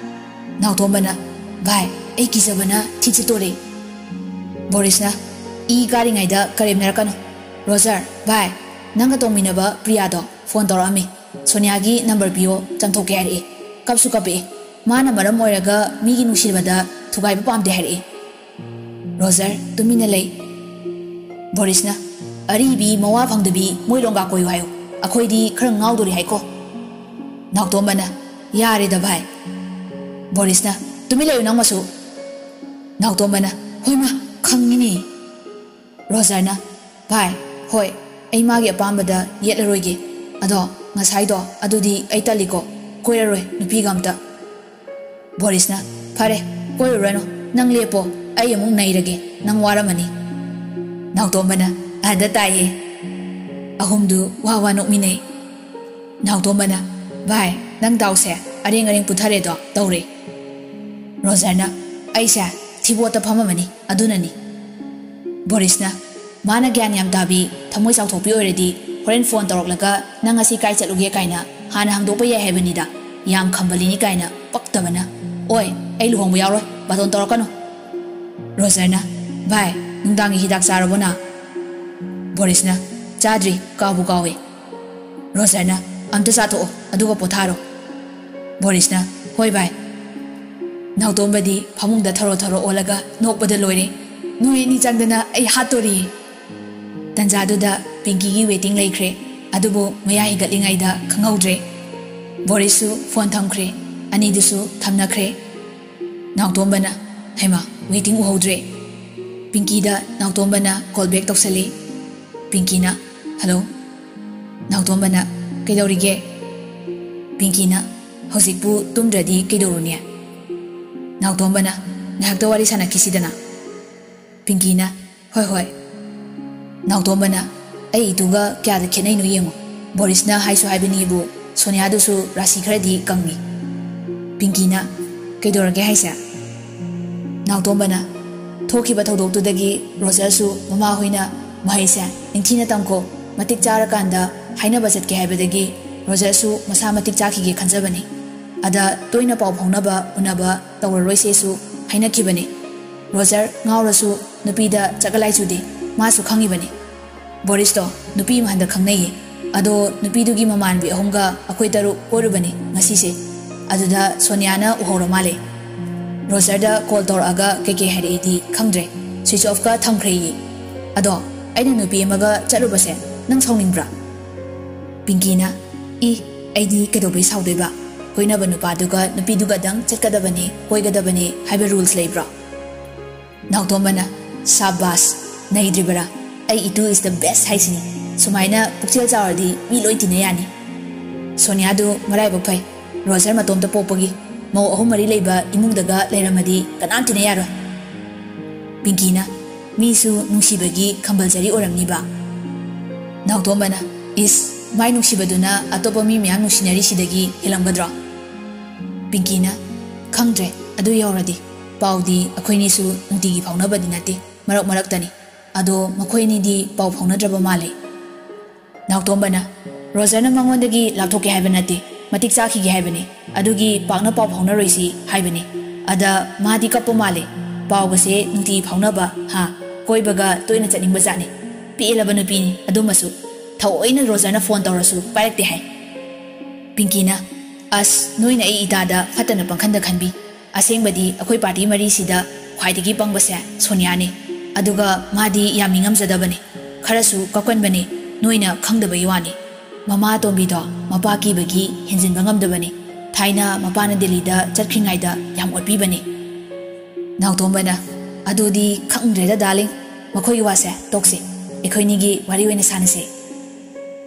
ꯅꯥꯎꯇꯣꯝꯕꯅ, "ꯚꯥꯏ, ꯑꯩ ꯀꯤꯖꯕꯅ ꯊꯤꯠ ꯊꯤꯠꯇꯣꯔꯦ꯫" ꯕꯣꯔꯤꯁꯅ, "ꯏ ꯀꯥꯔꯤꯉꯩꯗ ꯀꯔꯦꯝꯅꯔꯛꯀꯅꯨ꯫ ꯔꯣꯖꯔ, ꯚꯥꯏ, ꯅꯪꯒ ꯇꯣꯡꯃꯤꯟꯅꯕ ꯄ꯭ꯔꯤꯌꯥꯗꯣ ꯐꯣꯟ ꯇꯧꯔꯛꯑꯝꯃꯤ꯫ ꯁꯣꯅꯤꯌꯥꯒꯤ ꯅꯝꯕꯔ ꯄꯤꯌꯣ, ꯆꯥꯝꯊꯣꯛꯀꯦ ꯍꯥꯏꯔꯛꯑꯦ꯫ ꯀꯞꯁꯨ ꯀꯞꯄꯛꯑꯦ꯫ ꯃꯥꯅ ꯃꯔꯝ ꯑꯣꯏꯔꯒ ꯃꯤꯒꯤ ꯅꯨꯡꯁꯤꯕꯗ ꯊꯨꯒꯥꯏꯕ ꯄꯥꯝꯗꯦ ꯍꯥꯏꯔꯛꯑꯦ꯫" ꯔꯣꯖꯔ ꯇꯨꯃꯤꯟꯅ ꯂꯩ꯫ ꯕꯣꯔꯤꯁꯅ, "ꯑꯔꯤꯕꯤ ꯃꯋꯥ ꯐꯪꯗꯕꯤ ꯃꯣꯏ ꯂꯣꯡꯒꯥ ꯀꯣꯏꯌꯨ ꯍꯥꯏꯌꯨ꯫ ꯑꯩꯈꯣꯏꯗꯤ ꯈꯔ ꯉꯥꯎꯗꯣꯔꯤ ꯍꯥꯏꯀꯣ꯫ ꯅꯥꯎꯇꯣꯝꯕꯅ, "ꯌꯥꯔꯦꯗ ꯚꯥꯏ꯫" ꯕꯣꯔꯤꯁꯅ, "ꯇꯨꯃꯤꯟ ꯂꯩꯌꯨ ꯅꯪ ꯃꯁꯨ꯫" ꯅꯥꯎꯇꯣꯝꯕꯅ, "ꯍꯣꯏꯃ, ꯈꯪꯉꯤꯅꯦ꯫" ꯔꯣꯖꯔꯅ, "ꯚꯥꯏ, ꯍꯣꯏ, ꯑꯩ ꯃꯥꯒꯤ ꯑꯄꯥꯝꯕꯗ ꯌꯦꯠꯂꯔꯣꯏꯒꯦ꯫ ꯑꯗꯣ ꯉꯁꯥꯏꯗꯣ ꯑꯗꯨꯗꯤ ꯑꯩ ꯇꯜꯂꯤꯀꯣ, ꯀꯣꯏꯔꯔꯣꯏ ꯅꯨꯄꯤꯒ ꯑꯝꯇ꯫" ꯕꯣꯔꯤꯁꯅ, "ꯐꯔꯦ, ꯀꯣꯏꯔꯨꯔꯅꯨ, ꯅꯪ ꯂꯦꯞꯄꯣ, ꯑꯩ ꯑꯃꯨꯛ ꯅꯩꯔꯒꯦ, ꯅꯪ ꯋꯥꯔꯝꯃꯅꯤ꯫" ꯅꯥꯎꯇꯣꯝꯕꯅ, "ꯑꯗ ꯇꯥꯏꯌꯦ꯫" ꯑꯍꯨꯝꯗꯨ ꯋꯥ ꯋꯥ ꯅꯣꯛꯃꯤꯟꯅꯩ꯫ ꯅꯥꯎꯇꯣꯝꯕꯅ, "ꯚꯥꯏ, ꯅꯪ ꯗꯥꯎꯁꯦ ꯑꯔꯦꯡ ꯑꯔꯦꯡ ꯄꯨꯊꯔꯦꯗꯣ ꯇꯧꯔꯦ꯫" ꯔꯣꯖꯔꯅ, "ꯑꯩꯁꯦ ꯊꯤꯕꯣꯠꯇ ꯐꯝꯃꯝꯃꯅꯤ, ꯑꯗꯨꯅꯅꯤ꯫" ꯕꯣꯔꯤꯁꯅ, "ꯃꯥꯅ ꯒ꯭ꯌꯥꯟ ꯌꯥꯝ ꯇꯥꯕꯤ, ꯊꯃꯣꯏ ꯆꯥꯎꯊꯣꯛꯄꯤ ꯑꯣꯏꯔꯗꯤ ꯍꯣꯔꯦꯟ ꯐꯣꯟ ꯇꯧꯔꯛꯂꯒ ꯅꯪ ꯉꯁꯤ ꯀꯥꯏ ꯆꯠꯂꯨꯒꯦ ꯀꯥꯏꯅ ꯍꯥꯟꯅ ꯍꯪꯗꯣꯛꯄ ꯌꯥꯏ ꯍꯥꯏꯕꯅꯤꯗ, ꯌꯥꯝ ꯈꯝꯕꯜꯂꯤꯅꯤ ꯀꯥꯏꯅ ꯄꯛꯇꯕꯅ꯫ ꯑꯣꯏ, ꯑꯩ ꯂꯨꯍꯣꯡꯕ ꯌꯥꯎꯔꯣꯏ, ꯕꯥꯇꯣꯟ ꯇꯧꯔꯛꯀꯅꯨ꯫" ꯔꯣꯖꯔꯅ, "ꯚꯥꯏ, ꯅꯨꯡꯗꯥꯡꯒꯤ ꯍꯤꯗꯥꯛ ꯆꯥꯔꯕꯣ ꯅꯪ?" ꯕꯣꯔꯤꯁꯅ, "ꯆꯥꯗ꯭ꯔꯤ, ꯀꯥꯎꯕꯨ ꯀꯥꯎꯋꯦ꯫" ꯔꯣꯖꯔꯅ, "ꯑꯝꯇ ꯆꯥꯊꯣꯛꯑꯣ, ꯑꯗꯨꯒ ꯄꯣꯊꯥꯔꯣ꯫" ꯕꯣꯔꯤꯁꯅ, "ꯍꯣꯏ ꯚꯥꯏ꯫" ꯅꯥꯎꯇꯣꯝꯕꯗꯤ ꯐꯃꯨꯡꯗ ꯊꯔꯣ ꯊꯔꯣ ꯑꯣꯜꯂꯒ ꯅꯣꯛꯄꯗ ꯂꯣꯏꯔꯦ꯫ "ꯅꯣꯏ ꯑꯅꯤ ꯆꯪꯗꯅ ꯑꯩ ꯍꯥꯠꯇꯣꯔꯤ꯫" ꯇꯟꯖꯥꯗꯨꯗ ꯄꯤꯡꯀꯤꯒꯤ ꯋꯦꯇꯤꯡ ꯂꯩꯈ꯭ꯔꯦ, ꯑꯗꯨꯕꯨ ꯃꯌꯥ ꯍꯤꯒꯠꯂꯤꯉꯩꯗ ꯈꯪꯍꯧꯗ꯭ꯔꯦ꯫ ꯕꯣꯔꯤꯁꯁꯨ ꯐꯣꯟ ꯊꯝꯈ꯭ꯔꯦ, ꯑꯅꯤꯗꯨꯁꯨ ꯊꯝꯅꯈ꯭ꯔꯦ꯫ ꯅꯥꯎꯇꯣꯝꯕꯅ, "ꯍꯩꯃꯥ, ꯋꯦꯇꯤꯡ ꯎꯍꯧꯗ꯭ꯔꯦ꯫" ꯄꯤꯡꯀꯤꯗ ꯅꯥꯎꯇꯣꯝꯕꯅ ꯀꯣꯜ ꯕꯦꯛ ꯇꯧꯁꯜꯂꯤ꯫ ꯄꯤꯡꯀꯤꯅ, "ꯍꯜꯂꯣ꯫" ꯅꯥꯎꯇꯣꯝꯕꯅ, "ꯀꯩꯗꯧꯔꯤꯒꯦ?" ꯄꯤꯡꯀꯤꯅ, "ꯍꯧꯖꯤꯛꯄꯨ ꯇꯨꯝꯗ꯭ꯔꯗꯤ ꯀꯩꯗꯧꯔꯨꯅꯤ?" ꯅꯥꯎꯇꯣꯝꯕꯅ, "ꯉꯥꯏꯍꯥꯛꯇ ꯋꯥꯔꯤ ꯁꯥꯟꯅꯈꯤꯁꯤꯗꯅ꯫" ꯄꯤꯡꯀꯤꯅ, "ꯍꯣꯏ, ꯍꯣꯏ꯫" ꯅꯥꯎꯇꯣꯝꯕꯅ, "ꯑꯩ ꯏꯇꯨꯒ ꯀꯌꯥꯗ ꯈꯦꯠꯅꯩꯅꯣ ꯌꯦꯡꯉꯨ꯫ ꯕꯣꯔꯤꯁꯅ ꯍꯥꯏꯁꯨ ꯍꯥꯏꯕꯅꯤꯕꯨ ꯁꯣꯅꯤꯌꯥꯗꯨꯁꯨ ꯔꯥꯁꯤ ꯈꯔꯗꯤ ꯀꯪꯉꯤ꯫" ꯄꯤꯡꯀꯤꯅ, "ꯀꯩꯗꯧꯔꯒꯦ ꯍꯥꯏꯁꯦ?" ꯅꯥꯎꯇꯣꯝꯕꯅ, "ꯊꯣꯛꯈꯤꯕ ꯊꯧꯗꯣꯛꯇꯨꯗꯒꯤ ꯔꯣꯖꯔꯁꯨ ꯃꯃꯥꯍꯣꯏꯅ ꯃꯍꯩꯁꯦ ꯅꯤꯡꯊꯤꯅ ꯇꯝꯈꯣ, ꯃꯇꯤꯛ ꯆꯥꯔꯀꯥꯟꯗ ꯍꯥꯏꯅꯕ ꯆꯠꯀꯦ ꯍꯥꯏꯕꯗꯒꯤ ꯔꯣꯖꯔꯁꯨ ꯃꯁꯥ ꯃꯇꯤꯛ ꯆꯥꯈꯤꯒꯦ ꯈꯟꯖꯕꯅꯤ꯫ ꯑꯗ ꯇꯣꯏꯅ ꯄꯥꯎ ꯐꯥꯎꯅꯕ ꯎꯅꯕ ꯇꯧꯔꯔꯣꯏꯁꯦꯁꯨ ꯍꯥꯏꯅꯈꯤꯕꯅꯤ꯫ ꯔꯣꯖꯔ ꯉꯥꯎꯔꯁꯨ ꯅꯨꯄꯤꯗ ꯆꯒꯂꯥꯏ ꯆꯨꯗꯦ, ꯃꯥꯁꯨ ꯈꯪꯉꯤꯕꯅꯤ꯫ ꯕꯣꯔꯤꯁꯇꯣ ꯅꯨꯄꯤ ꯑꯃ ꯍꯟꯗꯛ ꯈꯪꯅꯩꯌꯦ꯫ ꯑꯗꯣ ꯅꯨꯄꯤꯗꯨꯒꯤ ꯃꯃꯥꯟꯕꯤ ꯑꯍꯨꯝꯒ ꯑꯩꯈꯣꯏ ꯇꯔꯨꯛ ꯀꯣꯏꯔꯨꯕꯅꯤ ꯉꯁꯤꯁꯦ꯫ ꯑꯗꯨꯗ ꯁꯣꯅꯤꯌꯥꯅ ꯎꯍꯧꯔ ꯃꯥꯜꯂꯦ꯫ ꯔꯣꯖꯔꯗ ꯀꯣꯜ ꯇꯧꯔꯛꯑꯒ ꯀꯩꯀꯩ ꯍꯥꯏꯔꯛꯏꯗꯤ ꯈꯪꯗ꯭ꯔꯦ, ꯁ꯭ꯋꯤꯆ ꯑꯣꯐꯀ ꯊꯝꯈ꯭ꯔꯦꯌꯦ꯫ ꯑꯗꯣ ꯑꯩꯅ ꯅꯨꯄꯤ ꯑꯃꯒ ꯆꯠꯂꯨꯕꯁꯦ ꯅꯪ ꯁꯥꯎꯅꯤꯡꯕ꯭ꯔꯥ?" ꯄꯤꯡꯀꯤꯅ, "ꯏ, ꯑꯩꯗꯤ ꯀꯩꯗꯧꯕꯩ ꯁꯥꯎꯗꯣꯏꯕ? ꯀꯣꯏꯅꯕ ꯅꯨꯄꯥꯗꯨꯒ ꯅꯨꯄꯤꯗꯨꯒꯗꯪ ꯆꯠꯀꯗꯕꯅꯤ, ꯀꯣꯏꯒꯗꯕꯅꯤ ꯍꯥꯏꯕ ꯔꯨꯜꯁ ꯂꯩꯕ꯭ꯔꯣ?" ꯅꯥꯎꯇꯣꯝꯕꯅ, "ꯁꯥꯕꯥꯁ, ꯅꯩꯗ꯭ꯔꯤꯕꯔꯥ? ꯑꯩ ꯏꯇꯨ is the best ꯍꯥꯏꯁꯤꯅꯤ꯫ ꯁꯨꯃꯥꯏꯅ ꯄꯨꯛꯆꯦꯜ ꯆꯥꯎꯔꯗꯤ ꯃꯤ ꯂꯣꯏ ꯇꯤꯟꯅ ꯌꯥꯅꯤ꯫ ꯁꯣꯅꯤꯌꯥꯗꯨ ꯃꯔꯥꯏꯕꯛ ꯐꯩ, ꯔꯣꯖꯔ ꯃꯇꯣꯝꯇ ꯄꯣꯛꯄꯒꯤ꯫ ꯃꯧ ꯑꯍꯨꯝ ꯃꯔꯤ ꯂꯩꯕ ꯏꯃꯨꯡꯗꯒ ꯂꯩꯔꯝꯃꯗꯤ ꯀꯅꯥꯝ ꯇꯤꯟꯅ ꯌꯥꯔꯣꯏ꯫" ꯄꯤꯡꯀꯤꯅ, "ꯃꯤꯁꯨ ꯅꯨꯡꯁꯤꯕꯒꯤ ꯈꯝꯕꯜ ꯖꯔꯤ ꯑꯣꯏꯔꯝꯅꯤꯕ꯫" ꯅꯥꯎꯇꯣꯝꯕꯅ, "ꯏꯁ, ꯃꯥꯏ ꯅꯨꯡꯁꯤꯕꯗꯨꯅ ꯑꯇꯣꯞꯄ ꯃꯤ ꯃꯌꯥꯝ ꯅꯨꯡꯁꯤꯅꯔꯤꯁꯤꯗꯒꯤ ꯍꯦꯜꯂꯝꯒꯗ꯭ꯔꯣ?" ꯄꯤꯡꯀꯤꯅ, "ꯈꯪꯗ꯭ꯔꯦ, ꯑꯗꯨ ꯌꯧꯔꯗꯤ꯫ ꯄꯥꯎꯗꯤ ꯑꯩꯈꯣꯏꯅꯤꯁꯨ ꯅꯨꯡꯇꯤꯒꯤ ꯐꯥꯎꯅꯕꯗꯤ ꯅꯠꯇꯦ, ꯃꯔꯛ ꯃꯔꯛꯇꯅꯤ꯫ ꯑꯗꯣ ꯃꯈꯣꯏ ꯑꯅꯤꯗꯤ ꯄꯥꯎ ꯐꯥꯎꯅꯗ꯭ꯔꯕ ꯃꯥꯜꯂꯦ꯫" ꯅꯥꯎꯇꯣꯝꯕꯅ, "ꯔꯣꯖꯔꯅ ꯃꯉꯣꯟꯗꯒꯤ ꯂꯥꯞꯊꯣꯛꯀꯦ ꯍꯥꯏꯕ ꯅꯠꯇꯦ, ꯃꯇꯤꯛ ꯆꯥꯈꯤꯒꯦ ꯍꯥꯏꯕꯅꯤ꯫ ꯑꯗꯨꯒꯤ ꯄꯥꯛꯅ ꯄꯥꯎ ꯐꯥꯎꯅꯔꯣꯏꯁꯤ ꯍꯥꯏꯕꯅꯤ꯫ ꯑꯗ ꯃꯥꯗꯤ ꯀꯞꯄ ꯃꯥꯜꯂꯦ꯫ ꯄꯥꯎꯒꯁꯦ ꯅꯨꯡꯇꯤꯒꯤ ꯐꯥꯎꯅꯕ, ꯍꯥ, ꯀꯣꯏꯕꯒ ꯇꯣꯏꯅ ꯆꯠꯅꯤꯡꯕ ꯖꯥꯠꯅꯤ꯫ ꯄꯦꯜꯂꯕ ꯅꯨꯄꯤꯅꯤ꯫ ꯑꯗꯨꯃꯁꯨ ꯊꯑꯣꯏꯅ ꯔꯣꯖꯔꯅ ꯐꯣꯟ ꯇꯧꯔꯁꯨ ꯄꯥꯏꯔꯛꯇꯦ ꯍꯥꯏ꯫" ꯄꯤꯡꯀꯤꯅ, "ꯑꯁ, ꯅꯣꯏꯅ ꯑꯩ ꯏꯇꯥꯗ ꯐꯠꯇꯅ ꯄꯪꯈꯟꯗ ꯈꯟꯕꯤ꯫ ꯑꯁꯦꯡꯕꯗꯤ ꯑꯩꯈꯣꯏ ꯄꯥꯔꯇꯤ ꯃꯔꯤꯁꯤꯗ ꯈ꯭ꯋꯥꯏꯗꯒꯤ ꯄꯪꯕꯁꯦ ꯁꯣꯅꯤꯌꯥꯅꯤ꯫ ꯑꯗꯨꯒ ꯃꯥꯗꯤ ꯌꯥꯝ ꯃꯤ ꯉꯝꯖꯗꯕꯅꯤ꯫ ꯈꯔꯁꯨ ꯀꯞꯀꯟꯕꯅꯤ, ꯅꯣꯏꯅ ꯈꯪꯗꯕꯒꯤ ꯋꯥꯅꯤ꯫ ꯃꯃꯥ ꯑꯇꯣꯝꯕꯤꯗꯣ ꯃꯄꯥ ꯀꯤꯕꯒꯤ ꯍꯦꯟꯖꯤꯟꯕ ꯉꯝꯗꯕꯅꯤ꯫ ꯊꯥꯏꯅ ꯃꯄꯥꯅ ꯗꯦꯜꯂꯤꯗ ꯆꯠꯈ꯭ꯔꯤꯉꯩꯗ ꯌꯥꯝ ꯑꯣꯠꯄꯤꯕꯅꯤ꯫" ꯅꯥꯎꯇꯣꯝꯕꯅ, "ꯑꯗꯨꯗꯤ ꯈꯪꯗ꯭ꯔꯦꯗ ꯗꯥꯔꯂꯤꯡ, ꯃꯈꯣꯏꯒꯤ ꯋꯥꯁꯦ ꯇꯣꯛꯁꯤ꯫ ꯑꯩꯈꯣꯏꯅꯤꯒꯤ ꯋꯥꯔꯤ ꯑꯣꯏꯅ ꯁꯥꯟꯅꯁꯤ꯫"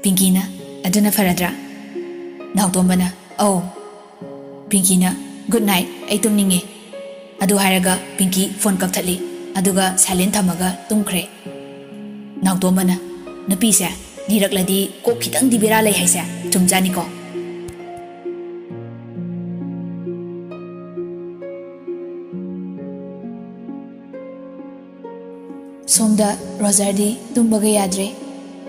ꯄꯤꯡꯀꯤꯅ, "ꯑꯗꯨꯅ ꯐꯔꯗ꯭ꯔꯥ?" ꯅꯥꯎꯇꯣꯝꯕꯅ, "ꯑꯧ꯫" ꯄꯤꯡꯀꯤꯅ, "ꯒꯨꯗ ꯅꯥꯏꯠ, ꯑꯩ ꯇꯨꯝꯅꯤꯡꯉꯦ꯫" ꯑꯗꯨ ꯍꯥꯏꯔꯒ ꯄꯤꯡꯀꯤ ꯐꯣꯟ ꯀꯛꯊꯠꯂꯤ, ꯑꯗꯨꯒ ꯁꯥꯏꯂꯦꯟ ꯊꯝꯃꯒ ꯇꯨꯝꯈ꯭ꯔꯦ꯫ ꯅꯥꯎꯇꯣꯝꯕꯅ, "ꯅꯨꯄꯤꯁꯦ ꯂꯤꯔꯛꯂꯗꯤ ꯀꯣꯛ ꯈꯤꯇꯪꯗꯤ ꯕꯦꯔꯥ ꯂꯩ ꯍꯥꯏꯁꯦ ꯆꯨꯝꯖꯥꯅꯤꯀꯣ?" ꯁꯣꯝꯗ ꯔꯣꯖꯔꯗꯤ ꯇꯨꯝꯕꯒ ꯌꯥꯗ꯭ꯔꯦ꯫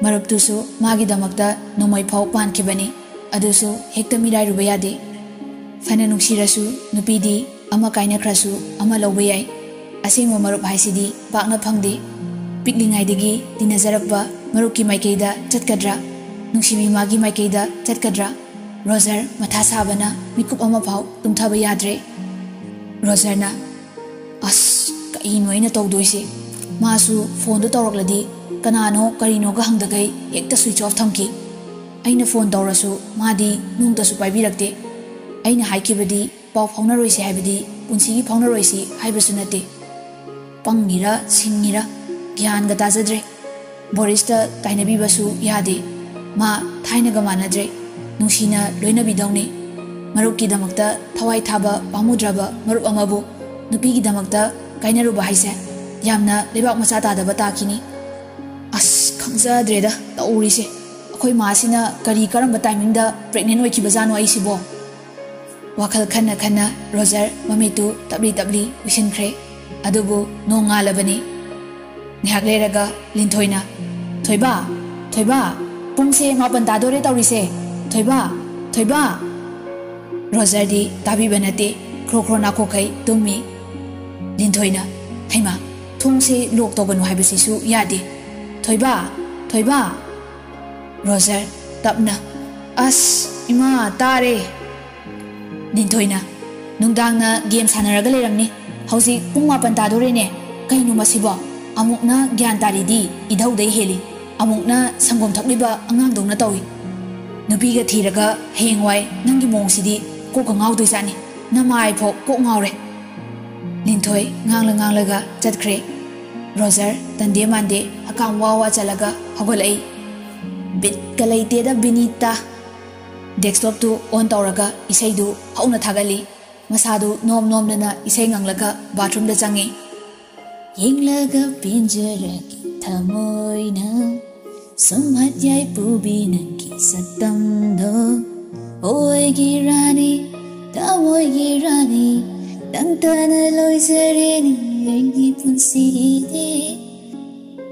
ꯃꯔꯨꯞꯇꯨꯁꯨ ꯃꯥꯒꯤꯗꯃꯛꯇ ꯅꯣꯡꯃꯩ ꯐꯥꯎ ꯄꯥꯟꯈꯤꯕꯅꯤ, ꯑꯗꯨꯁꯨ ꯍꯦꯛꯇ ꯃꯤꯔꯥꯏꯔꯨꯕ ꯌꯥꯗꯦ꯫ ꯐꯅ ꯅꯨꯡꯁꯤꯔꯁꯨ ꯅꯨꯄꯤꯗꯤ ꯑꯃ ꯀꯥꯏꯅꯈ꯭ꯔꯁꯨ ꯑꯃ ꯂꯧꯕ ꯌꯥꯏ꯫ ꯑꯁꯦꯡꯕ ꯃꯔꯨꯞ ꯍꯥꯏꯁꯤꯗꯤ ꯄꯥꯛꯅ ꯐꯪꯗꯦ꯫ ꯄꯤꯛꯂꯤꯉꯩꯗꯒꯤ ꯇꯤꯟꯅꯖꯔꯛꯄ ꯃꯔꯨꯞꯀꯤ ꯃꯥꯏꯀꯩꯗ ꯆꯠꯀꯗ꯭ꯔꯥ? ꯅꯨꯡꯁꯤꯕꯤ ꯃꯥꯒꯤ ꯃꯥꯏꯀꯩꯗ ꯆꯠꯀꯗ꯭ꯔꯥ? ꯔꯣꯖꯔ ꯃꯊꯥ ꯁꯥꯕꯅ ꯃꯤꯀꯨꯞ ꯑꯃ ꯐꯥꯎ ꯇꯨꯝꯊꯕ ꯌꯥꯗ꯭ꯔꯦ꯫ ꯔꯣꯖꯔꯅ, "ꯑꯁ, ꯀꯩꯅꯣ ꯑꯩꯅ ꯇꯧꯗꯣꯏꯁꯦ? ꯃꯥꯁꯨ ꯐꯣꯟꯗꯣ ꯇꯧꯔꯛꯂꯗꯤ ꯀꯅꯥꯅꯣ ꯀꯔꯤꯅꯣꯒ ꯍꯪꯗꯈꯩ ꯍꯦꯛꯇ ꯁ꯭ꯋꯤꯆ ꯑꯣꯐ ꯊꯝꯈꯤ꯫ ꯑꯩꯅ ꯐꯣꯟ ꯇꯧꯔꯁꯨ ꯃꯥꯗꯤ ꯅꯣꯡꯇꯁꯨ ꯄꯥꯏꯕꯤꯔꯛꯇꯦ꯫ ꯑꯩꯅ ꯍꯥꯏꯈꯤꯕꯗꯤ ꯄꯥꯎ ꯐꯥꯎꯅꯔꯣꯏꯁꯤ ꯍꯥꯏꯕꯗꯤ ꯄꯨꯟꯁꯤꯒꯤ ꯐꯥꯎꯅꯔꯣꯏꯁꯤ ꯍꯥꯏꯕꯁꯨ ꯅꯠꯇꯦ꯫ ꯄꯪꯉꯤꯔ ꯁꯤꯡꯉꯤꯔ ꯒ꯭ꯌꯥꯟꯒ ꯇꯥꯖꯗ꯭ꯔꯦ꯫ ꯕꯣꯔꯤꯁꯇ ꯇꯥꯏꯅꯕꯤꯕꯁꯨ ꯌꯥꯗꯦ꯫ ꯃꯥ ꯊꯥꯏꯅꯒ ꯃꯥꯟꯅꯗ꯭ꯔꯦ꯫ ꯅꯨꯡꯁꯤꯅ ꯂꯣꯏꯅꯕꯤꯗꯧꯅꯤ꯫ ꯃꯔꯨꯞꯀꯤꯗꯃꯛꯇ ꯊꯋꯥꯏ ꯊꯥꯕ ꯄꯥꯝꯃꯨꯗ꯭ꯔꯕ ꯃꯔꯨꯞ ꯑꯃꯕꯨ ꯅꯨꯄꯤꯒꯤꯗꯃꯛꯇ ꯀꯥꯏꯅꯔꯨꯕ ꯍꯥꯏꯁꯦ ꯌꯥꯝꯅ ꯂꯩꯕꯥꯛ ꯃꯆꯥ ꯇꯥꯗꯕ ꯇꯥꯈꯤꯅꯤ꯫ ꯑꯁ, ꯈꯪꯖꯗ꯭ꯔꯦꯗ ꯇꯧꯔꯤꯁꯦ꯫ ꯑꯩꯈꯣꯏ ꯃꯥꯁꯤꯅ ꯀꯔꯤ ꯀꯔꯝꯕ ꯇꯥꯏꯃꯤꯡꯗ ꯄ꯭ꯔꯦꯒꯅꯦꯟ ꯑꯣꯏꯈꯤꯕꯖꯥꯠꯅꯣ ꯑꯩꯁꯤꯕꯣ? ꯋꯥꯈꯜ ꯈꯟꯅ ꯈꯟꯅ ꯔꯣꯖꯔ ꯃꯃꯤꯠꯇꯨ ꯇꯞꯂꯤ ꯇꯞꯂꯤ ꯎꯏꯁꯤꯟꯈ꯭ꯔꯦ꯫ ꯑꯗꯨꯕꯨ ꯅꯣꯡꯉꯥꯜꯂꯕꯅꯤ꯫ ꯉꯥꯏꯍꯥꯛ ꯂꯩꯔꯒ ꯂꯤꯟꯊꯣꯏꯅ, "ꯊꯣꯏꯕ, ꯊꯣꯏꯕ, ꯄꯨꯡꯁꯦ ꯃꯥꯄꯟ ꯇꯥꯗꯣꯔꯦ ꯇꯧꯔꯤꯁꯦ꯫ ꯊꯣꯏꯕ, ꯊꯣꯏꯕ!" ꯔꯣꯖꯔꯗꯤ ꯇꯥꯕꯤꯕ ꯅꯠꯇꯦ, ꯈ꯭ꯔꯣ ꯈ꯭ꯔꯣ ꯅꯥꯈꯣꯛꯈꯩ ꯇꯨꯝꯃꯤ꯫ ꯂꯤꯟꯊꯣꯏꯅ, "ꯍꯩꯃꯥ, ꯊꯣꯡꯁꯦ ꯂꯣꯛ ꯇꯧꯒꯅꯨ ꯍꯥꯏꯕꯁꯤꯁꯨ ꯌꯥꯗꯦ꯫ ꯊꯣꯏꯕ, ꯊꯣꯏꯕ!" ꯔꯣꯖꯔ ꯇꯞꯅ, "ꯑꯁ, ꯏꯃꯥ, ꯇꯥꯔꯦ!" ꯂꯤꯟꯊꯣꯏꯅ, "ꯅꯨꯡꯗꯥꯡꯅ ꯒꯦꯝ ꯁꯥꯟꯅꯔꯒ ꯂꯩꯔꯝꯅꯤ꯫ ꯍꯧꯖꯤꯛ ꯄꯨꯡ ꯃꯥꯄꯟ ꯇꯥꯗꯣꯔꯦꯅꯦ꯫ ꯀꯩꯅꯣ ꯃꯁꯤꯕꯣ? ꯑꯃꯨꯛꯅ ꯒ꯭ꯌꯥꯟ ꯇꯥꯔꯤꯗꯤ ꯏꯙꯧꯗꯩ ꯍꯦꯜꯂꯤ, ꯑꯃꯨꯛꯅ ꯁꯪꯒꯣꯝ ꯊꯛꯂꯤꯕ ꯑꯉꯥꯡꯗꯧꯅ ꯇꯧꯏ꯫ ꯅꯨꯄꯤꯒ ꯊꯤꯔꯒ ꯍꯌꯦꯡꯋꯥꯏ ꯅꯪꯒꯤ ꯃꯑꯣꯡꯁꯤꯗꯤ ꯀꯣꯛꯀ ꯉꯥꯎꯗꯣꯏꯖꯥꯠꯅꯤ꯫ ꯅꯃꯥꯏꯐꯥꯎ ꯀꯣꯛ ꯉꯥꯎꯔꯦ꯫" ꯂꯤꯟꯊꯣꯏ ꯉꯥꯡꯂ ꯉꯥꯡꯂꯒ ꯆꯠꯈ꯭ꯔꯦ꯫ ꯔꯣꯖꯔ ꯇꯟꯗꯦ ꯃꯥꯟꯗꯦ ꯍꯀꯥꯝ ꯋꯥ ꯋꯥ ꯆꯜꯂꯒ ꯍꯧꯒꯠꯂꯛꯏ꯫ "ꯕꯤꯠꯀ ꯂꯩꯇꯦꯗ ꯕꯤꯅꯤꯇꯥ꯫" ꯗꯦꯁꯛꯇꯣꯞꯇꯨ ꯑꯣꯟ ꯇꯧꯔꯒ ꯏꯁꯩꯗꯨ ꯍꯧꯅ ꯊꯥꯒꯠꯂꯤ꯫ ꯃꯁꯥꯗꯨ ꯅꯣꯝ ꯅꯣꯝꯗꯅ ꯏꯁꯩ ꯉꯪꯂꯒ ꯕꯥꯊꯔꯨꯝꯗ ꯆꯪꯉꯤ꯫ "ꯌꯦꯡꯂꯒ ꯄꯦꯟꯖꯔꯒꯦ ꯊꯃꯣꯏꯅ, ꯁꯨꯝꯍꯠ ꯌꯥꯏ ꯄꯨꯕꯤ ꯅꯪꯒꯤ ꯁꯛꯇꯝꯗꯣ꯫ ꯑꯣꯏꯒꯤ ꯔꯥꯅꯤ, ꯊꯃꯣꯏꯒꯤ ꯔꯥꯅꯤ, ꯅꯪꯇꯅ ꯂꯣꯏꯖꯔꯦꯅꯦ ꯑꯩꯒꯤ ꯄꯨꯟꯁꯤꯗꯤ꯫"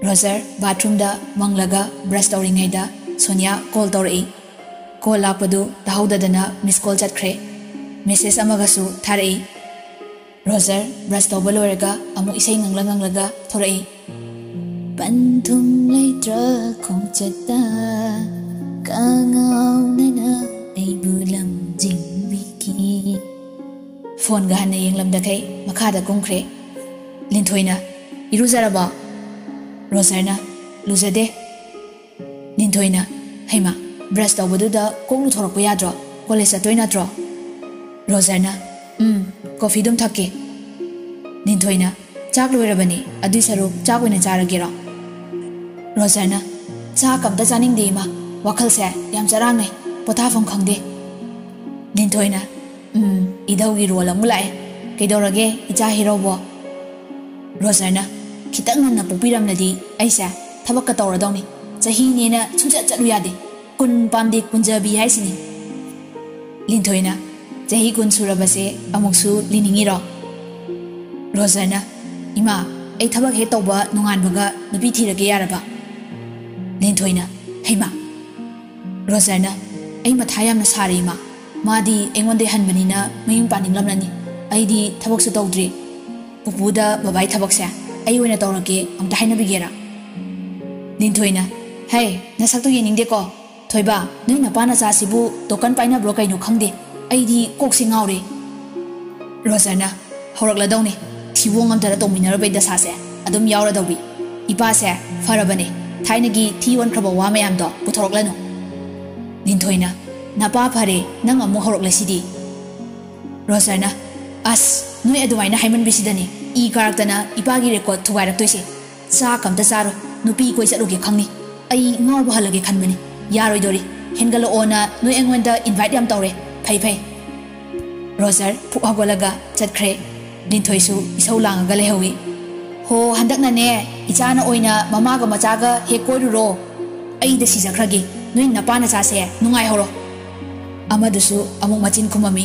ꯔꯣꯖꯔ ꯕꯥꯊꯔꯨꯝꯗ ꯃꯪꯂꯒ ꯕ꯭ꯔꯁ ꯇꯧꯔꯤꯉꯩꯗ ꯁꯣꯅꯤꯌꯥ ꯀꯣꯜ ꯇꯧꯔꯛꯏ꯫ ꯀꯣꯜ ꯂꯥꯛꯄꯗꯨ ꯇꯥꯍꯧꯗꯗꯅ ꯃꯤꯁ ꯀꯣꯜ ꯆꯠꯈ꯭ꯔꯦ꯫ ꯃꯦꯁꯦꯖ ꯑꯃꯒꯁꯨ ꯊꯥꯔꯛꯏ꯫ ꯔꯣꯖꯔ ꯕ꯭ꯔꯁ ꯇꯧꯕ ꯂꯣꯏꯔꯒ ꯑꯃꯨꯛ ꯏꯁꯩ ꯉꯪꯂ ꯉꯪꯂꯒ ꯊꯣꯔꯛꯏ꯫ "ꯄꯟꯊꯨꯡ ꯂꯩꯇ꯭ꯔ ꯈꯣꯡꯆꯠꯇ, ꯀꯉꯥꯎꯅꯅ ꯑꯩꯕꯨ ꯂꯝꯖꯤꯡꯕꯤꯈꯤ꯫" ꯐꯣꯟꯒ ꯍꯟꯅ ꯌꯦꯡꯂꯝꯗꯈꯩ ꯃꯈꯥꯗ ꯀꯨꯝꯈ꯭ꯔꯦ꯫ ꯂꯤꯟꯊꯣꯏꯅ, "ꯏꯔꯨꯖꯔꯕꯣ?" ꯔꯣꯖꯔꯅ, "ꯂꯨꯖꯗꯦ꯫" ꯂꯤꯟꯊꯣꯏꯅ, "ꯍꯩꯃꯥ, ꯕ꯭ꯔꯁ ꯇꯧꯕꯗꯨꯗ ꯀꯣꯛ ꯂꯨꯊꯣꯔꯛꯄ ꯌꯥꯗ꯭ꯔꯣ? ꯀꯣꯂꯦꯖ ꯆꯠꯇꯣꯏ ꯅꯠꯇ꯭ꯔꯣ? ꯔꯣꯖꯔꯅ, "ꯎꯝ, ꯀꯣꯐꯤꯗꯨꯝ ꯊꯛꯀꯦ꯫" ꯂꯤꯟꯊꯣꯏꯅ, "ꯆꯥꯛ ꯂꯣꯏꯔꯕꯅꯤ, ꯑꯗꯨꯏ ꯁꯔꯨꯛ ꯆꯥꯛ ꯑꯣꯏꯅ ꯆꯥꯔꯒꯦꯔꯣ?" ꯔꯣꯖꯔꯅ, "ꯆꯥꯛ ꯑꯝꯇ ꯆꯥꯅꯤꯡꯗꯦ ꯏꯃꯥ, ꯋꯥꯈꯜꯁꯦ ꯌꯥꯝ ꯆꯔꯥꯡꯅꯩ, ꯄꯣꯊꯥꯐꯝ ꯈꯪꯗꯦ꯫" ꯂꯤꯟꯊꯣꯏꯅ, "ꯎꯝ, ꯏꯙꯧꯒꯤ ꯔꯣꯜ ꯑꯃꯨꯛ ꯂꯥꯛꯑꯦ꯫ ꯀꯩꯗꯧꯔꯒꯦ ꯏꯆꯥ ꯍꯦꯔꯣꯕꯣ?" ꯔꯣꯖꯔꯅ, "ꯈꯤꯇꯪ ꯉꯟꯅ ꯄꯣꯛꯄꯤꯔꯝꯂꯗꯤ ꯑꯩꯁꯦ ꯊꯕꯛꯀ ꯇꯧꯔꯗꯧꯅꯤ꯫ ꯆꯍꯤꯅꯦꯅ ꯁꯨꯡꯆꯠ ꯆꯠꯂꯨ ꯌꯥꯗꯦ꯫ ꯀꯨꯟ ꯄꯥꯝꯗꯦ ꯀꯨꯟꯖꯕꯤ ꯍꯥꯏꯁꯤꯅꯤ꯫" ꯂꯤꯟꯊꯣꯏꯅ, "ꯆꯍꯤ ꯀꯨꯟ ꯁꯨꯔꯕꯁꯦ ꯑꯃꯨꯛꯁꯨ ꯂꯤꯅꯤꯡꯉꯤꯔꯣ?" ꯔꯣꯖꯔꯅ, "ꯏꯃꯥ, ꯑꯩ ꯊꯕꯛ ꯍꯦꯛ ꯇꯧꯕ ꯅꯣꯡꯉꯥꯟꯕꯒ ꯅꯨꯄꯤ ꯊꯤꯔꯒꯦ ꯌꯥꯔꯕ?" ꯂꯤꯟꯊꯣꯏꯅ, "ꯍꯩꯃꯥ!" ꯔꯣꯖꯔꯅ, "ꯑꯩ ꯃꯊꯥ ꯌꯥꯝꯅ ꯁꯥꯔꯦ ꯏꯃꯥ꯫ ꯃꯥꯗꯤ ꯑꯩꯉꯣꯟꯗꯩ ꯍꯟꯕꯅꯤꯅ ꯃꯌꯨꯝ ꯄꯥꯅꯤꯡꯂꯝꯂꯅꯤ꯫ ꯑꯩꯗꯤ ꯊꯕꯛꯁꯨ ꯇꯧꯗ꯭ꯔꯤ꯫ ꯄꯨꯄꯨꯗ ꯕꯕꯥꯏ ꯊꯕꯛꯁꯦ ꯑꯩ ꯑꯣꯏꯅ ꯇꯧꯔꯒꯦ ꯑꯝꯇ ꯍꯥꯏꯅꯕꯤꯒꯦꯔꯥ?" ꯂꯤꯟꯊꯣꯏꯅ, "ꯍꯩ, ꯅꯁꯛꯇꯣ ꯌꯦꯡꯅꯤꯡꯗꯦꯀꯣ꯫ ꯊꯣꯏꯕ, ꯅꯣꯏ ꯅꯄꯥ ꯅꯆꯥꯁꯤꯕꯨ ꯇꯣꯀꯟ ꯄꯥꯏꯅꯕ꯭ꯔꯣ ꯀꯩꯅꯣ ꯈꯪꯗꯦ꯫ ꯑꯩꯗꯤ ꯀꯣꯛꯁꯤ ꯉꯥꯎꯔꯦ꯫" ꯔꯣꯖꯔꯅ, "ꯍꯧꯔꯛꯂꯗꯧꯅꯤ꯫ ꯊꯤꯕꯣꯡ ꯑꯝꯇꯗ ꯇꯧꯃꯤꯟꯅꯔꯨꯕꯩ ꯗꯁꯥꯁꯦ ꯑꯗꯨꯝ ꯌꯥꯎꯔꯗꯧꯕꯤ꯫ ꯏꯄꯥꯁꯦ ꯐꯔꯕꯅꯦ, ꯊꯥꯏꯅꯒꯤ ꯊꯤ ꯑꯣꯟꯈ꯭ꯔꯕ ꯋꯥ ꯃꯌꯥꯝꯗꯣ ꯄꯨꯊꯣꯔꯛꯂꯅꯨ꯫" ꯂꯤꯟꯊꯣꯏꯅ, "ꯅꯄꯥ ꯐꯔꯦ, ꯅꯪ ꯑꯃꯨꯛ ꯍꯧꯔꯛꯂꯁꯤꯗꯤ꯫" ꯔꯣꯖꯔꯅ, "ꯑꯁ, ꯅꯣꯏ ꯑꯗꯨꯃꯥꯏꯅ ꯍꯥꯏꯃꯟꯕꯤꯁꯤꯗꯅꯦ ꯏ ꯀꯥꯔꯛꯇꯅ ꯏꯄꯥꯒꯤ ꯔꯦꯀꯣꯔꯠ ꯊꯨꯒꯥꯏꯔꯛꯇꯣꯏꯁꯦ꯫ ꯆꯥꯛ ꯑꯝꯇ ꯆꯥꯔꯣ, ꯅꯨꯄꯤ ꯀꯣꯏ ꯆꯠꯂꯨꯒꯦ ꯈꯪꯅꯤ꯫ ꯑꯩ ꯉꯥꯎꯕ ꯍꯜꯂꯒꯦ ꯈꯟꯕꯅꯤ꯫ ꯌꯥꯔꯣꯏꯗꯣꯔꯤ꯫ ꯍꯦꯟꯒꯠꯂꯛꯑꯣꯅ ꯅꯣꯏ ꯑꯩꯉꯣꯟꯗ ꯏꯟꯚꯥꯏꯠ ꯌꯥꯝ ꯇꯧꯔꯦ꯫ ꯐꯩ ꯐꯩ꯫" ꯔꯣꯖꯔ ꯐꯨꯛ ꯍꯧꯒꯠꯂꯒ ꯆꯠꯈ꯭ꯔꯦ꯫ ꯂꯤꯟꯊꯣꯏꯁꯨ ꯏꯁꯧ ꯂꯥꯡꯉꯒ ꯂꯩꯍꯧꯏ꯫ "ꯍꯣ, ꯍꯟꯗꯛꯅꯅꯦ ꯏꯆꯥꯅ ꯑꯣꯏꯅ ꯃꯃꯥꯒ ꯃꯆꯥꯒ ꯍꯦꯛ ꯀꯣꯏꯔꯨꯔꯣ꯫ ꯑꯩꯗ ꯁꯤꯖꯈ꯭ꯔꯒꯦ꯫ ꯅꯣꯏ ꯅꯄꯥ ꯅꯆꯥꯁꯦ ꯅꯨꯡꯉꯥꯏꯍꯧꯔꯣ꯫" ꯑꯃꯗꯨꯁꯨ ꯑꯃꯨꯛ ꯃꯆꯤꯟ ꯈꯨꯝꯃꯝꯃꯤ꯫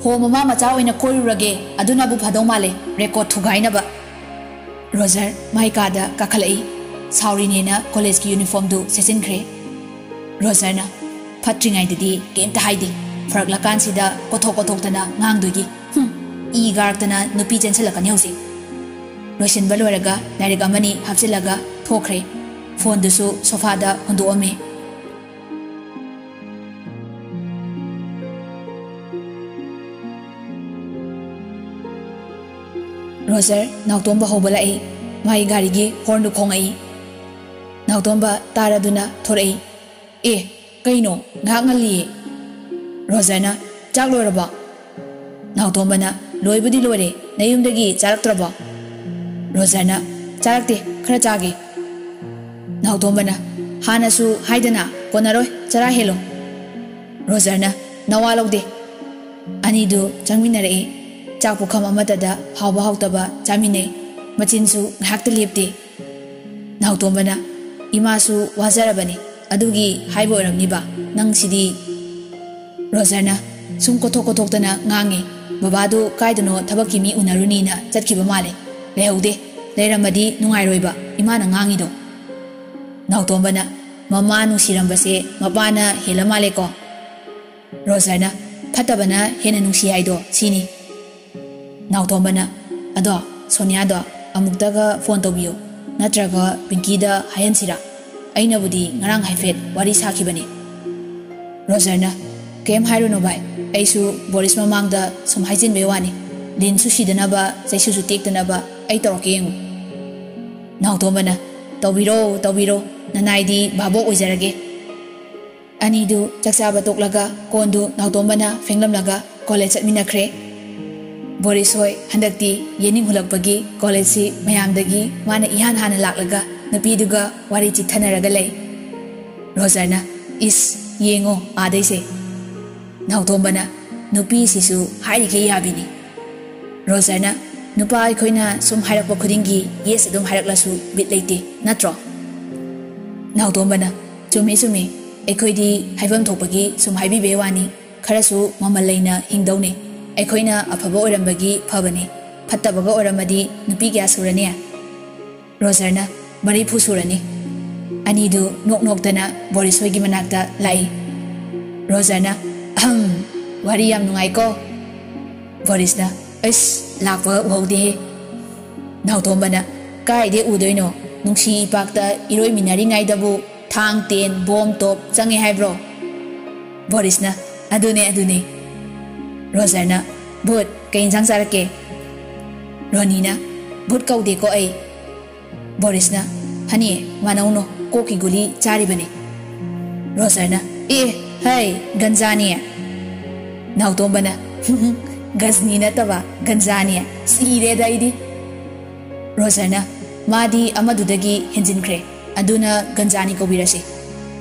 "ꯍꯣ, ꯃꯃꯥ ꯃꯆꯥ ꯑꯣꯏꯅ ꯀꯣꯏꯔꯨꯔꯒꯦ, ꯑꯗꯨꯅꯕꯨ ꯐꯗꯧ ꯃꯥꯜꯂꯦ, ꯔꯦꯀꯣꯔꯠ ꯊꯨꯒꯥꯏꯅꯕ꯫" ꯔꯣꯖꯔ ꯃꯥꯏ ꯀꯥꯗ ꯀꯥꯈꯠꯂꯛꯏ꯫ ꯁꯥꯎꯔꯤꯅꯦꯅ ꯀꯣꯂꯦꯖꯀꯤ ꯌꯨꯅꯤꯐꯣꯔꯝꯗꯨ ꯁꯦꯠꯆꯤꯟꯈ꯭ꯔꯦ꯫ ꯔꯣꯖꯔꯅ, "ꯐꯠꯇ꯭ꯔꯤꯉꯩꯗꯗꯤ ꯀꯩꯝꯇ ꯍꯥꯏꯗꯦ, ꯐꯔꯛꯂꯀꯥꯟꯁꯤꯗ ꯀꯣꯊꯣꯛ ꯀꯣꯊꯣꯛꯇꯅ ꯉꯥꯡꯗꯣꯏꯒꯤ꯫ ꯍꯨꯝ, ꯏ ꯒꯥꯔꯛꯇꯅ ꯅꯨꯄꯤ ꯆꯦꯟꯁꯤꯜꯂꯛꯀꯅꯤ ꯍꯧꯖꯤꯛ꯫" ꯂꯣꯏꯁꯤꯟꯕ ꯂꯣꯏꯔꯒ ꯂꯥꯏꯔꯤꯛ ꯑꯃꯅꯤ ꯍꯥꯞꯆꯤꯜꯂꯒ ꯊꯣꯛꯈ꯭ꯔꯦ꯫ ꯐꯣꯟꯗꯨꯁꯨ ꯁꯣꯐꯥꯗ ꯍꯨꯟꯗꯣꯛꯑꯝꯃꯦ꯫ ꯔꯣꯖꯔ, ꯅꯥꯎꯇꯣꯝꯕ ꯍꯧꯕ ꯂꯥꯛꯏ꯫ ꯃꯥꯒꯤ ꯒꯥꯔꯤꯒꯤ ꯍꯣꯔꯟꯗꯨ ꯈꯣꯡꯉꯛꯏ꯫ ꯅꯥꯎꯇꯣꯝꯕ ꯇꯥꯔꯗꯨꯅ ꯊꯣꯔꯛꯏ꯫ "ꯑꯦ, "ꯀꯩꯅꯣ, ꯉꯥꯏꯍꯥꯛ ꯉꯜꯂꯤꯌꯦ꯫" ꯔꯣꯖꯔꯅ, "ꯆꯥꯛ ꯂꯣꯏꯔꯕꯣ?" ꯅꯥꯎꯇꯣꯝꯕꯅ, "ꯂꯣꯏꯕꯨꯗꯤ ꯂꯣꯏꯔꯦ, ꯅꯌꯨꯝꯗꯒꯤ ꯆꯥꯔꯛꯇ꯭ꯔꯕꯣ?" ꯔꯣꯖꯔꯅ, "ꯆꯥꯔꯛꯇꯦ, ꯈꯔ ꯆꯥꯒꯦ꯫" ꯅꯥꯎꯇꯣꯝꯕꯅ, "ꯍꯥꯟꯅꯁꯨ ꯍꯥꯏꯗꯅ, ꯀꯣꯟꯅꯔꯣꯏ, ꯆꯔꯥ ꯍꯦꯜꯂꯣ꯫" ꯔꯣꯖꯔꯅ, "ꯅꯋꯥ ꯂꯧꯗꯦ꯫" ꯑꯅꯤꯗꯨ ꯆꯪꯃꯤꯟꯅꯔꯛꯏ꯫ ꯆꯥꯛ ꯄꯨꯈꯝ ꯑꯃꯠꯇꯗ ꯍꯥꯎꯕ ꯍꯥꯎꯇꯕ ꯆꯥꯃꯤꯟꯅꯩ꯫ ꯃꯆꯤꯟꯁꯨ ꯉꯥꯏꯍꯥꯛꯇ ꯂꯦꯞꯇꯦ꯫ ꯅꯥꯎꯇꯣꯝꯕꯅ, "ꯏꯃꯥꯁꯨ ꯋꯥꯖꯔꯕꯅꯤ, ꯑꯗꯨꯒꯤ ꯍꯥꯏꯕ ꯑꯣꯏꯔꯝꯅꯤꯕ, ꯅꯪꯁꯤꯗꯤ꯫" ꯔꯣꯖꯔꯅ, "ꯁꯨꯝ ꯀꯣꯊꯣꯛ ꯀꯣꯊꯣꯛꯇꯅ ꯉꯥꯡꯉꯤ꯫ ꯕꯕꯥꯗꯨ ꯀꯥꯏꯗꯅꯣ ꯊꯕꯛꯀꯤ ꯃꯤ ꯎꯅꯔꯨꯅꯤꯅ ꯆꯠꯈꯤꯕ ꯃꯥꯜꯂꯦ꯫ ꯂꯩꯍꯧꯗꯦ꯫ ꯂꯩꯔꯝꯃꯗꯤ ꯅꯨꯡꯉꯥꯏꯔꯣꯏꯕ ꯏꯃꯥꯅ ꯉꯥꯡꯉꯤꯗꯣ꯫" ꯅꯥꯎꯇꯣꯝꯕꯅ, "ꯃꯃꯥ ꯅꯨꯡꯁꯤꯔꯝꯕꯁꯦ ꯃꯄꯥꯅ ꯍꯦꯜꯂ ꯃꯥꯜꯂꯦꯀꯣ꯫" ꯔꯣꯖꯔꯅ, "ꯐꯠꯇꯕꯅ ꯍꯦꯟꯅ ꯅꯨꯡꯁꯤ ꯍꯥꯏꯗꯣ ꯁꯤꯅꯤ꯫" ꯅꯥꯎꯇꯣꯝꯕꯅ, "ꯑꯗꯣ, ꯁꯣꯅꯤꯌꯥꯗꯣ ꯑꯃꯨꯛꯇꯒ ꯐꯣꯟ ꯇꯧꯕꯤꯌꯨ, ꯅꯠꯇ꯭ꯔꯒ ꯄꯤꯡꯀꯤꯗ ꯍꯥꯏꯍꯟꯁꯤꯔꯥ? ꯑꯩꯅꯕꯨꯗꯤ ꯉꯔꯥꯡ ꯍꯥꯏꯐꯦꯠ ꯋꯥꯔꯤ ꯁꯥꯈꯤꯕꯅꯤ꯫" ꯔꯣꯖꯔꯅ, "ꯀꯩꯝ ꯍꯥꯏꯔꯨꯅꯨ ꯚꯥꯏ, ꯑꯩꯁꯨ ꯕꯣꯔꯤꯁ ꯃꯃꯥꯡꯗ ꯁꯨꯝ ꯍꯥꯏꯖꯤꯟꯕꯩ ꯋꯥꯅꯤ꯫ ꯂꯤꯟꯁꯨ ꯁꯤꯗꯅꯕ, ꯆꯩꯁꯨꯁꯨ ꯇꯦꯛꯇꯅꯕ ꯑꯩ ꯇꯧꯔꯛꯀꯦ ꯌꯦꯡꯉꯨ꯫" ꯅꯥꯎꯇꯣꯝꯕꯅ, "ꯇꯧꯕꯤꯔꯣ, ꯇꯧꯕꯤꯔꯣ, ꯅꯅꯥꯏꯗꯤ ꯚꯥꯕꯣꯛ ꯑꯣꯏꯖꯔꯒꯦ꯫" ꯑꯅꯤꯗꯨ ꯆꯥꯛꯆꯥꯕ ꯇꯣꯛꯂꯒ ꯀꯣꯟꯗꯨ ꯅꯥꯎꯇꯣꯝꯕꯅ ꯐꯦꯡꯂꯝꯂꯒ ꯀꯣꯂꯦꯖ ꯆꯠꯃꯤꯟꯅꯈ꯭ꯔꯦ꯫ ꯕꯣꯔꯤꯁ ꯍꯣꯏ ꯍꯟꯗꯛꯇꯤ ꯌꯦꯅꯤꯡ ꯍꯨꯜꯂꯛꯄꯒꯤ ꯀꯣꯂꯦꯖꯁꯤ ꯃꯌꯥꯝꯗꯒꯤ ꯃꯥꯅ ꯏꯍꯥꯟ ꯍꯥꯟꯅ ꯂꯥꯛꯂꯒ ꯅꯨꯄꯤꯗꯨꯒ ꯋꯥꯔꯤ ꯆꯤꯠꯊꯅꯔꯒ ꯂꯩ꯫ ꯔꯣꯖꯔꯅ, "ꯏꯁ, ꯌꯦꯡꯉꯣ ꯑꯥꯗꯩꯁꯦ꯫" ꯅꯥꯎꯇꯣꯝꯕꯅ, "ꯅꯨꯄꯤꯁꯤꯁꯨ ꯍꯥꯏꯔꯤꯈꯩ ꯌꯥꯕꯤꯅꯤ꯫" ꯔꯣꯖꯔꯅ, "ꯅꯨꯄꯥ ꯑꯩꯈꯣꯏꯅ ꯁꯨꯝ ꯍꯥꯏꯔꯛꯄ ꯈꯨꯗꯤꯡꯒꯤ ꯌꯦꯁ ꯑꯗꯨꯝ ꯍꯥꯏꯔꯛꯂꯁꯨ ꯕꯤꯠ ꯂꯩꯇꯦ, ꯅꯠꯇ꯭ꯔꯣ?" ꯅꯥꯎꯇꯣꯝꯕꯅ, "ꯆꯨꯝꯃꯤ, ꯆꯨꯝꯃꯤ꯫ ꯑꯩꯈꯣꯏꯗꯤ ꯍꯥꯏꯐꯝ ꯊꯣꯛꯄꯒꯤ ꯁꯨꯝ ꯍꯥꯏꯕꯤꯕꯩ ꯋꯥꯅꯤ꯫ ꯈꯔꯁꯨ ꯃꯃꯜ ꯂꯩꯅ ꯍꯤꯡꯗꯧꯅꯤ꯫ ꯑꯩꯈꯣꯏꯅ ꯑꯐꯕ ꯑꯣꯏꯔꯝꯕꯒꯤ ꯐꯕꯅꯤ꯫ ꯐꯠꯇꯕꯒ ꯑꯣꯏꯔꯝꯃꯗꯤ ꯅꯨꯄꯤ ꯀꯌꯥ ꯁꯨꯔꯅꯤ?" ꯔꯣꯖꯔꯅ, "ꯃꯔꯤꯐꯨ ꯁꯨꯔꯅꯤ꯫" ꯑꯅꯤꯗꯨ ꯅꯣꯛ ꯅꯣꯛꯇꯅ ꯕꯣꯔꯤꯁ ꯍꯣꯏꯒꯤ ꯃꯅꯥꯛꯇ ꯂꯥꯛꯏ꯫ ꯔꯣꯖꯔꯅ, "ꯑꯍꯝ, ꯋꯥꯔꯤ ꯌꯥꯝ ꯅꯨꯡꯉꯥꯏꯀꯣ꯫" ꯕꯣꯔꯤꯁꯅ, "ꯑꯩꯁ, ꯂꯥꯛꯄ ꯎꯍꯧꯗꯦꯍꯦ꯫" ꯅꯥꯎꯇꯣꯝꯕꯅ, "ꯀꯥꯏꯗꯩ ꯎꯗꯣꯏꯅꯣ? ꯅꯨꯡꯁꯤ ꯏꯄꯥꯛꯇ ꯏꯔꯣꯏꯃꯤꯟꯅꯔꯤꯉꯩꯗꯕꯨ ꯊꯥꯡ, ꯇꯦꯟ, ꯕꯣꯝ, ꯇꯣꯞ ꯆꯪꯉꯦ ꯍꯥꯏꯕ꯭ꯔꯣ?" ꯕꯣꯔꯤꯁꯅ, "ꯑꯗꯨꯅꯦ, ꯑꯗꯨꯅꯦ꯫" ꯔꯣꯖꯔꯅ, "ꯚꯨꯠ, ꯀꯩ ꯏꯟꯁꯥꯡ ꯆꯥꯔꯛꯀꯦ?" ꯔꯣꯅꯤꯅ, "ꯚꯨꯠ ꯀꯧꯗꯦꯀꯣ ꯑꯩ꯫" ꯕꯣꯔꯤꯁꯅ, "ꯍꯅꯤ, ꯃꯥꯅꯧꯅꯣ, ꯀꯣꯛꯀꯤ ꯒꯨꯂꯤ ꯆꯥꯔꯤꯕꯅꯤ꯫" ꯔꯣꯖꯔꯅ, "ꯑꯦ, ꯍꯩ, ꯒꯟꯖꯥꯅꯤ!" ꯅꯥꯎꯇꯣꯝꯕꯅ, "ꯒꯖꯅꯤ ꯅꯠꯇꯕ ꯒꯟꯖꯥꯅꯤ꯫ ꯁꯤꯔꯦꯗ ꯑꯩꯗꯤ!" ꯔꯣꯖꯔꯅ, "ꯃꯥꯗꯤ ꯑꯃꯗꯨꯗꯒꯤ ꯍꯦꯟꯖꯤꯟꯈ꯭ꯔꯦ, ꯑꯗꯨꯅ ꯒꯟꯖꯥꯅꯤ ꯀꯧꯕꯤꯔꯁꯤ꯫"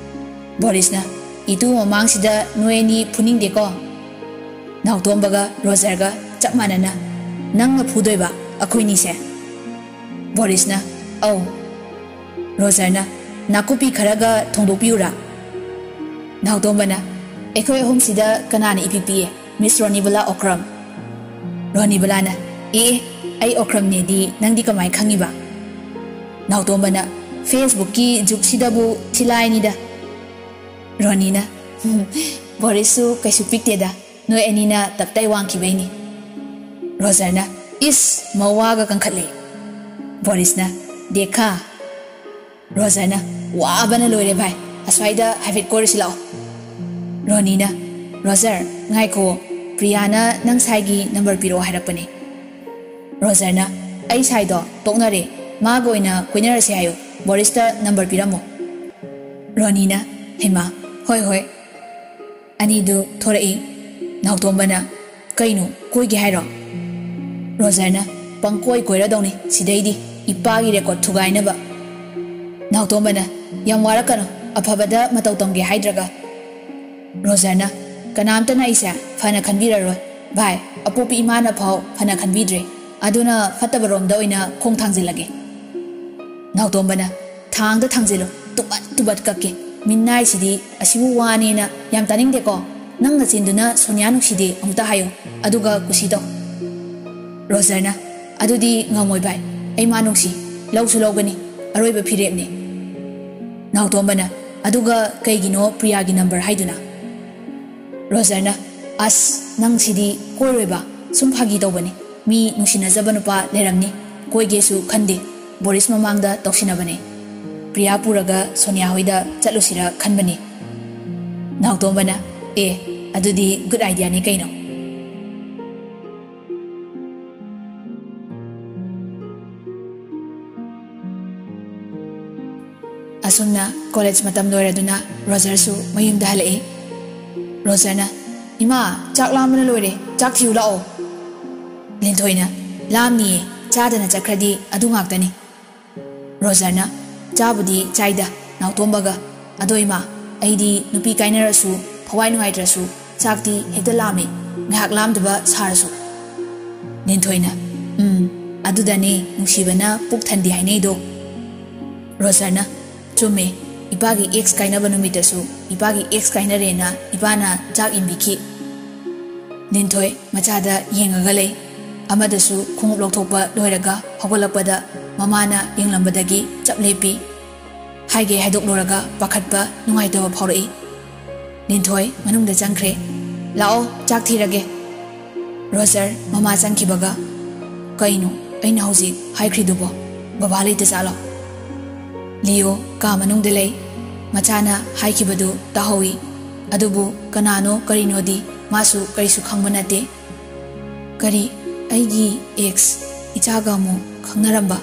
ꯕꯣꯔꯤꯁꯅ, "ꯏꯇꯨ ꯃꯃꯥꯡꯁꯤꯗ ꯅꯣꯏ ꯑꯅꯤ ꯐꯨꯅꯤꯡꯗꯦꯀꯣ?" ꯅꯥꯎꯇꯣꯝꯕꯒ ꯔꯣꯖꯔꯒ ꯆꯞ ꯃꯥꯟꯅꯅ, "ꯅꯪꯅ ꯐꯨꯗꯣꯏꯕ ꯑꯩꯈꯣꯏꯅꯤꯁꯦ?" ꯕꯣꯔꯤꯁꯅ, "ꯑꯧ꯫" ꯔꯣꯖꯔꯅ, "ꯅꯥꯀꯨꯞꯄꯤ ꯈꯔꯒ ꯊꯣꯡꯗꯣꯛꯄꯤꯌꯨꯔꯥ?" ꯅꯥꯎꯇꯣꯝꯕꯅ, "ꯑꯩꯈꯣꯏ ꯑꯍꯨꯝꯁꯤꯗ ꯀꯅꯥꯅ ꯏꯄꯤꯛ ꯄꯤꯛꯑꯦ, ꯃꯤꯁ ꯔꯣꯅꯤꯕꯂꯥ ꯑꯣꯀ꯭ꯔꯝ?" ꯔꯣꯅꯤꯕꯂꯥꯅ, "ꯑꯦ, ꯑꯩ ꯑꯣꯀ꯭ꯔꯝꯅꯦꯗꯤ ꯅꯪꯗꯤ ꯀꯃꯥꯏ ꯈꯪꯉꯤꯕ?" ꯅꯥꯎꯇꯣꯝꯕꯅ, "ꯐꯦꯁꯕꯨꯛꯀꯤ ꯖꯨꯒꯁꯤꯗꯕꯨ ꯊꯤꯂꯥꯏꯅꯤꯗ꯫" ꯔꯣꯅꯤꯅ, "ꯕꯣꯔꯤꯁꯁꯨ ꯀꯩꯁꯨ ꯄꯤꯛꯇꯦꯗ, ꯅꯣꯏ ꯑꯅꯤꯅ ꯇꯞꯇꯥꯏ ꯋꯥꯡꯈꯤꯕꯩꯅꯤ꯫" ꯔꯣꯖꯔꯅ, "ꯏꯁ, ꯃꯋꯥꯒ ꯀꯟꯈꯠꯂꯦ꯫" ꯕꯣꯔꯤꯁꯅ, "ꯗꯦꯈꯥ?" ꯔꯣꯖꯔꯅ, "ꯋꯥꯕꯅ ꯂꯣꯏꯔꯦ ꯚꯥꯏ, ꯑꯁ꯭ꯋꯥꯏꯗ ꯍꯥꯏꯐꯦꯠ ꯀꯣꯏꯔꯨꯁꯤ ꯂꯥꯛꯑꯣ꯫" ꯔꯣꯅꯤꯅ, "ꯔꯣꯖꯔ, ꯉꯥꯏꯈꯣ, ꯄ꯭ꯔꯤꯌꯥꯅ ꯅꯪ ꯁꯥꯏꯒꯤ ꯅꯝꯕꯔ ꯄꯤꯔꯛꯑꯣ ꯍꯥꯏꯔꯛꯄꯅꯦ꯫" ꯔꯣꯖꯔꯅ, "ꯑꯩ ꯁꯥꯏꯗꯣ ꯇꯣꯛꯅꯔꯦ, ꯃꯥꯒ ꯑꯣꯏꯅ ꯀꯣꯏꯅꯔꯁꯦ ꯍꯥꯏꯌꯨ, ꯕꯣꯔꯤꯁꯇ ꯅꯝꯕꯔ ꯄꯤꯔꯝꯃꯣ꯫" ꯔꯣꯅꯤꯅ, "ꯍꯩꯃꯥ, ꯍꯣꯏ ꯍꯣꯏ꯫" ꯑꯅꯤꯗꯨ ꯊꯣꯔꯛꯏ꯫ ꯅꯥꯎꯇꯣꯝꯕꯅ, "ꯀꯩꯅꯣ, ꯀꯣꯏꯒꯦ ꯍꯥꯏꯔꯣ?" ꯔꯣꯖꯔꯅ, "ꯄꯪꯀꯣꯏ ꯀꯣꯏꯔꯗꯧꯅꯤ ꯁꯤꯗꯩꯗꯤ, ꯏꯄꯥꯒꯤ ꯔꯦꯀꯣꯔꯗ ꯊꯨꯒꯥꯏꯅꯕ꯫" ꯅꯥꯎꯇꯣꯝꯕꯅ, "ꯌꯥꯝ ꯋꯥꯔꯛꯀꯅꯨ, ꯑꯐꯕꯗ ꯃꯇꯧ ꯇꯝꯒꯦ ꯍꯥꯏꯗ꯭ꯔꯒ꯫" ꯔꯣꯖꯔꯅ, "ꯀꯅꯥꯝꯇꯅ ꯑꯩꯁꯦ ꯐꯅ ꯈꯟꯕꯤꯔꯔꯣꯏ ꯚꯥꯏ, ꯑꯄꯣꯛꯄꯤ ꯏꯃꯥꯅ ꯐꯥꯎ ꯐꯅ ꯈꯟꯕꯤꯗ꯭ꯔꯦ, ꯑꯗꯨꯅ ꯐꯠꯇꯕꯔꯣꯝꯗ ꯑꯣꯏꯅ ꯈꯣꯡ ꯊꯥꯡꯖꯤꯜꯂꯒꯦ꯫" ꯅꯥꯎꯇꯣꯝꯕꯅ, "ꯊꯥꯡꯗ ꯊꯥꯡꯖꯤꯜꯂꯨ, ꯇꯨꯕꯠ ꯇꯨꯕꯠ ꯀꯛꯀꯦ꯫ ꯃꯤꯅꯥꯏꯁꯤꯗꯤ ꯑꯁꯤꯕꯨ ꯋꯥꯅꯦꯅ ꯌꯥꯝ ꯇꯥꯅꯤꯡꯗꯦꯀꯣ꯫ ꯅꯪ ꯅꯆꯤꯟꯗꯨꯅ ꯁꯣꯅꯤꯌꯥ ꯅꯨꯡꯁꯤꯗꯦ ꯑꯃꯨꯛꯇ ꯍꯥꯏꯌꯨ, ꯑꯗꯨꯒ ꯀꯨꯁꯤ ꯇꯧ꯫" ꯔꯣꯖꯔꯅ, "ꯑꯗꯨꯗꯤ ꯉꯝꯃꯣꯏ ꯚꯥꯏ, ꯑꯩ ꯃꯥ ꯅꯨꯡꯁꯤ, ꯂꯧꯁꯨ ꯂꯧꯒꯅꯤ, ꯑꯔꯣꯏꯕ ꯐꯤꯔꯦꯞꯅꯤ꯫" ꯅꯥꯎꯇꯣꯝꯕꯅ, "ꯑꯗꯨꯒ ꯀꯩꯒꯤꯅꯣ ꯄ꯭ꯔꯤꯌꯥꯒꯤ ꯅꯝꯕꯔ ꯍꯥꯏꯗꯨꯅ?" ꯔꯣꯖꯔꯅ, "ꯑꯁ, ꯅꯪ ꯁꯤꯗꯤ ꯀꯣꯏꯔꯣꯏꯕ, ꯁꯨꯝ ꯐꯥꯒꯤ ꯇꯧꯕꯅꯤ꯫ ꯃꯤ ꯅꯨꯡꯁꯤꯅꯖꯕ ꯅꯨꯄꯥ ꯂꯩꯔꯝꯅꯤ, ꯀꯣꯏꯒꯦꯁꯨ ꯈꯟꯗꯦ꯫ ꯕꯣꯔꯤꯁ ꯃꯃꯥꯡꯗ ꯇꯧꯁꯤꯟꯅꯕꯅꯦ꯫ ꯄ꯭ꯔꯤꯌꯥ ꯄꯨꯔꯒ ꯁꯣꯅꯤꯌꯥ ꯍꯣꯏꯗ ꯆꯠꯂꯨꯁꯤꯔ ꯈꯟꯕꯅꯤ꯫" ꯅꯥꯎꯇꯣꯝꯕꯅ, "ꯑꯦ, ꯑꯗꯨꯗꯤ ꯒꯨꯗ ꯑꯥꯏꯗꯤꯌꯥꯅꯤ ꯀꯩꯅꯣ꯫" ꯑꯁꯨꯝꯅ ꯀꯣꯂꯦꯖ ꯃꯇꯝ ꯂꯣꯏꯔꯗꯨꯅ ꯔꯣꯖꯔꯁꯨ ꯃꯌꯨꯝꯗ ꯍꯜꯂꯛꯏ꯫ ꯔꯣꯖꯔꯅ, "ꯏꯃꯥ, ꯆꯥꯛ ꯂꯥꯝꯕꯅ ꯂꯣꯏꯔꯦ, ꯆꯥꯛ ꯊꯤꯌꯨ ꯂꯥꯛꯑꯣ꯫" ꯂꯤꯟꯊꯣꯏꯅ, "ꯂꯥꯝꯅꯤꯌꯦ, ꯆꯥꯗꯅ ꯆꯠꯈ꯭ꯔꯗꯤ ꯑꯗꯨ ꯉꯥꯛꯇꯅꯤ꯫" ꯔꯣꯖꯔꯅ, "ꯆꯥꯕꯨꯗꯤ ꯆꯥꯏꯗ, ꯅꯥꯎꯇꯣꯝꯕꯒ꯫ ꯑꯗꯣ ꯏꯃꯥ, ꯑꯩꯗꯤ ꯅꯨꯄꯤ ꯀꯥꯏꯅꯔꯁꯨ, ꯊꯋꯥꯏ ꯅꯨꯡꯉꯥꯏꯇ꯭ꯔꯁꯨ, ꯆꯥꯛꯇꯤ ꯍꯦꯛꯇ ꯂꯥꯝꯃꯦ, ꯉꯥꯏꯍꯥꯛ ꯂꯥꯝꯗꯕ ꯁꯥꯔꯁꯨ꯫" ꯂꯤꯟꯊꯣꯏꯅ, "ꯎꯝ, ꯑꯗꯨꯗꯅꯦ ꯅꯨꯡꯁꯤꯕꯅ ꯄꯨꯛ ꯊꯟꯗꯦ ꯍꯥꯏꯅꯩꯗꯣ꯫" ꯔꯣꯖꯔꯅ, "ꯆꯨꯝꯃꯦ, ꯏꯄꯥꯒꯤ ꯑꯦꯛꯁ ꯀꯥꯏꯅꯕ ꯅꯨꯃꯤꯠꯇꯁꯨ ꯏꯄꯥꯒꯤ ꯑꯦꯛꯁ ꯀꯥꯏꯅꯔꯦꯅ ꯏꯄꯥꯅ ꯆꯥꯛ ꯏꯟꯕꯤꯈꯤ꯫" ꯂꯤꯟꯊꯣꯏ ꯃꯆꯥꯗ ꯌꯦꯡꯉꯒ ꯂꯩ꯫ ꯑꯃꯗꯁꯨ ꯈꯣꯡꯎꯞ ꯂꯧꯊꯣꯛꯄ ꯂꯣꯏꯔꯒ ꯍꯧꯒꯠꯂꯛꯄꯗ ꯃꯃꯥꯅ ꯌꯦꯡꯂꯝꯕꯗꯒꯤ ꯆꯞ ꯂꯦꯞꯄꯤ꯫ ꯍꯥꯏꯒꯦ ꯍꯥꯏꯗꯣꯛꯂꯨꯔꯒ ꯄꯥꯈꯠꯄ, ꯅꯨꯡꯉꯥꯏꯇꯕ ꯐꯥꯎꯔꯛꯏ꯫ ꯂꯤꯟꯊꯣꯏ ꯃꯅꯨꯡꯗ ꯆꯪꯈ꯭ꯔꯦ꯫ "ꯂꯥꯛꯑꯣ, ꯆꯥꯛ ꯊꯤꯔꯒꯦ꯫" ꯔꯣꯖꯔ ꯃꯃꯥ ꯆꯪꯈꯤꯕꯒ, "ꯀꯩꯅꯣ ꯑꯩꯅ ꯍꯧꯖꯤꯛ ꯍꯥꯏꯈ꯭ꯔꯤꯗꯨꯕꯣ? ꯕꯕꯥ ꯂꯩꯇ ꯖꯥꯠꯂꯣ?" ꯂꯤꯌꯣ ꯀꯥ ꯃꯅꯨꯡꯗ ꯂꯩ꯫ ꯃꯆꯥꯅ ꯍꯥꯏꯈꯤꯕꯗꯨ ꯇꯥꯍꯧꯏ꯫ ꯑꯗꯨꯕꯨ ꯀꯅꯥꯅꯣ ꯀꯔꯤꯅꯣꯗꯤ ꯃꯥꯁꯨ ꯀꯔꯤꯁꯨ ꯈꯪꯕ ꯅꯠꯇꯦ꯫ "ꯀꯔꯤ, ꯑꯩꯒꯤ ꯑꯦꯛꯁ ꯏꯆꯥꯒ ꯑꯃꯨꯛ ꯈꯪꯅꯔꯝꯕ?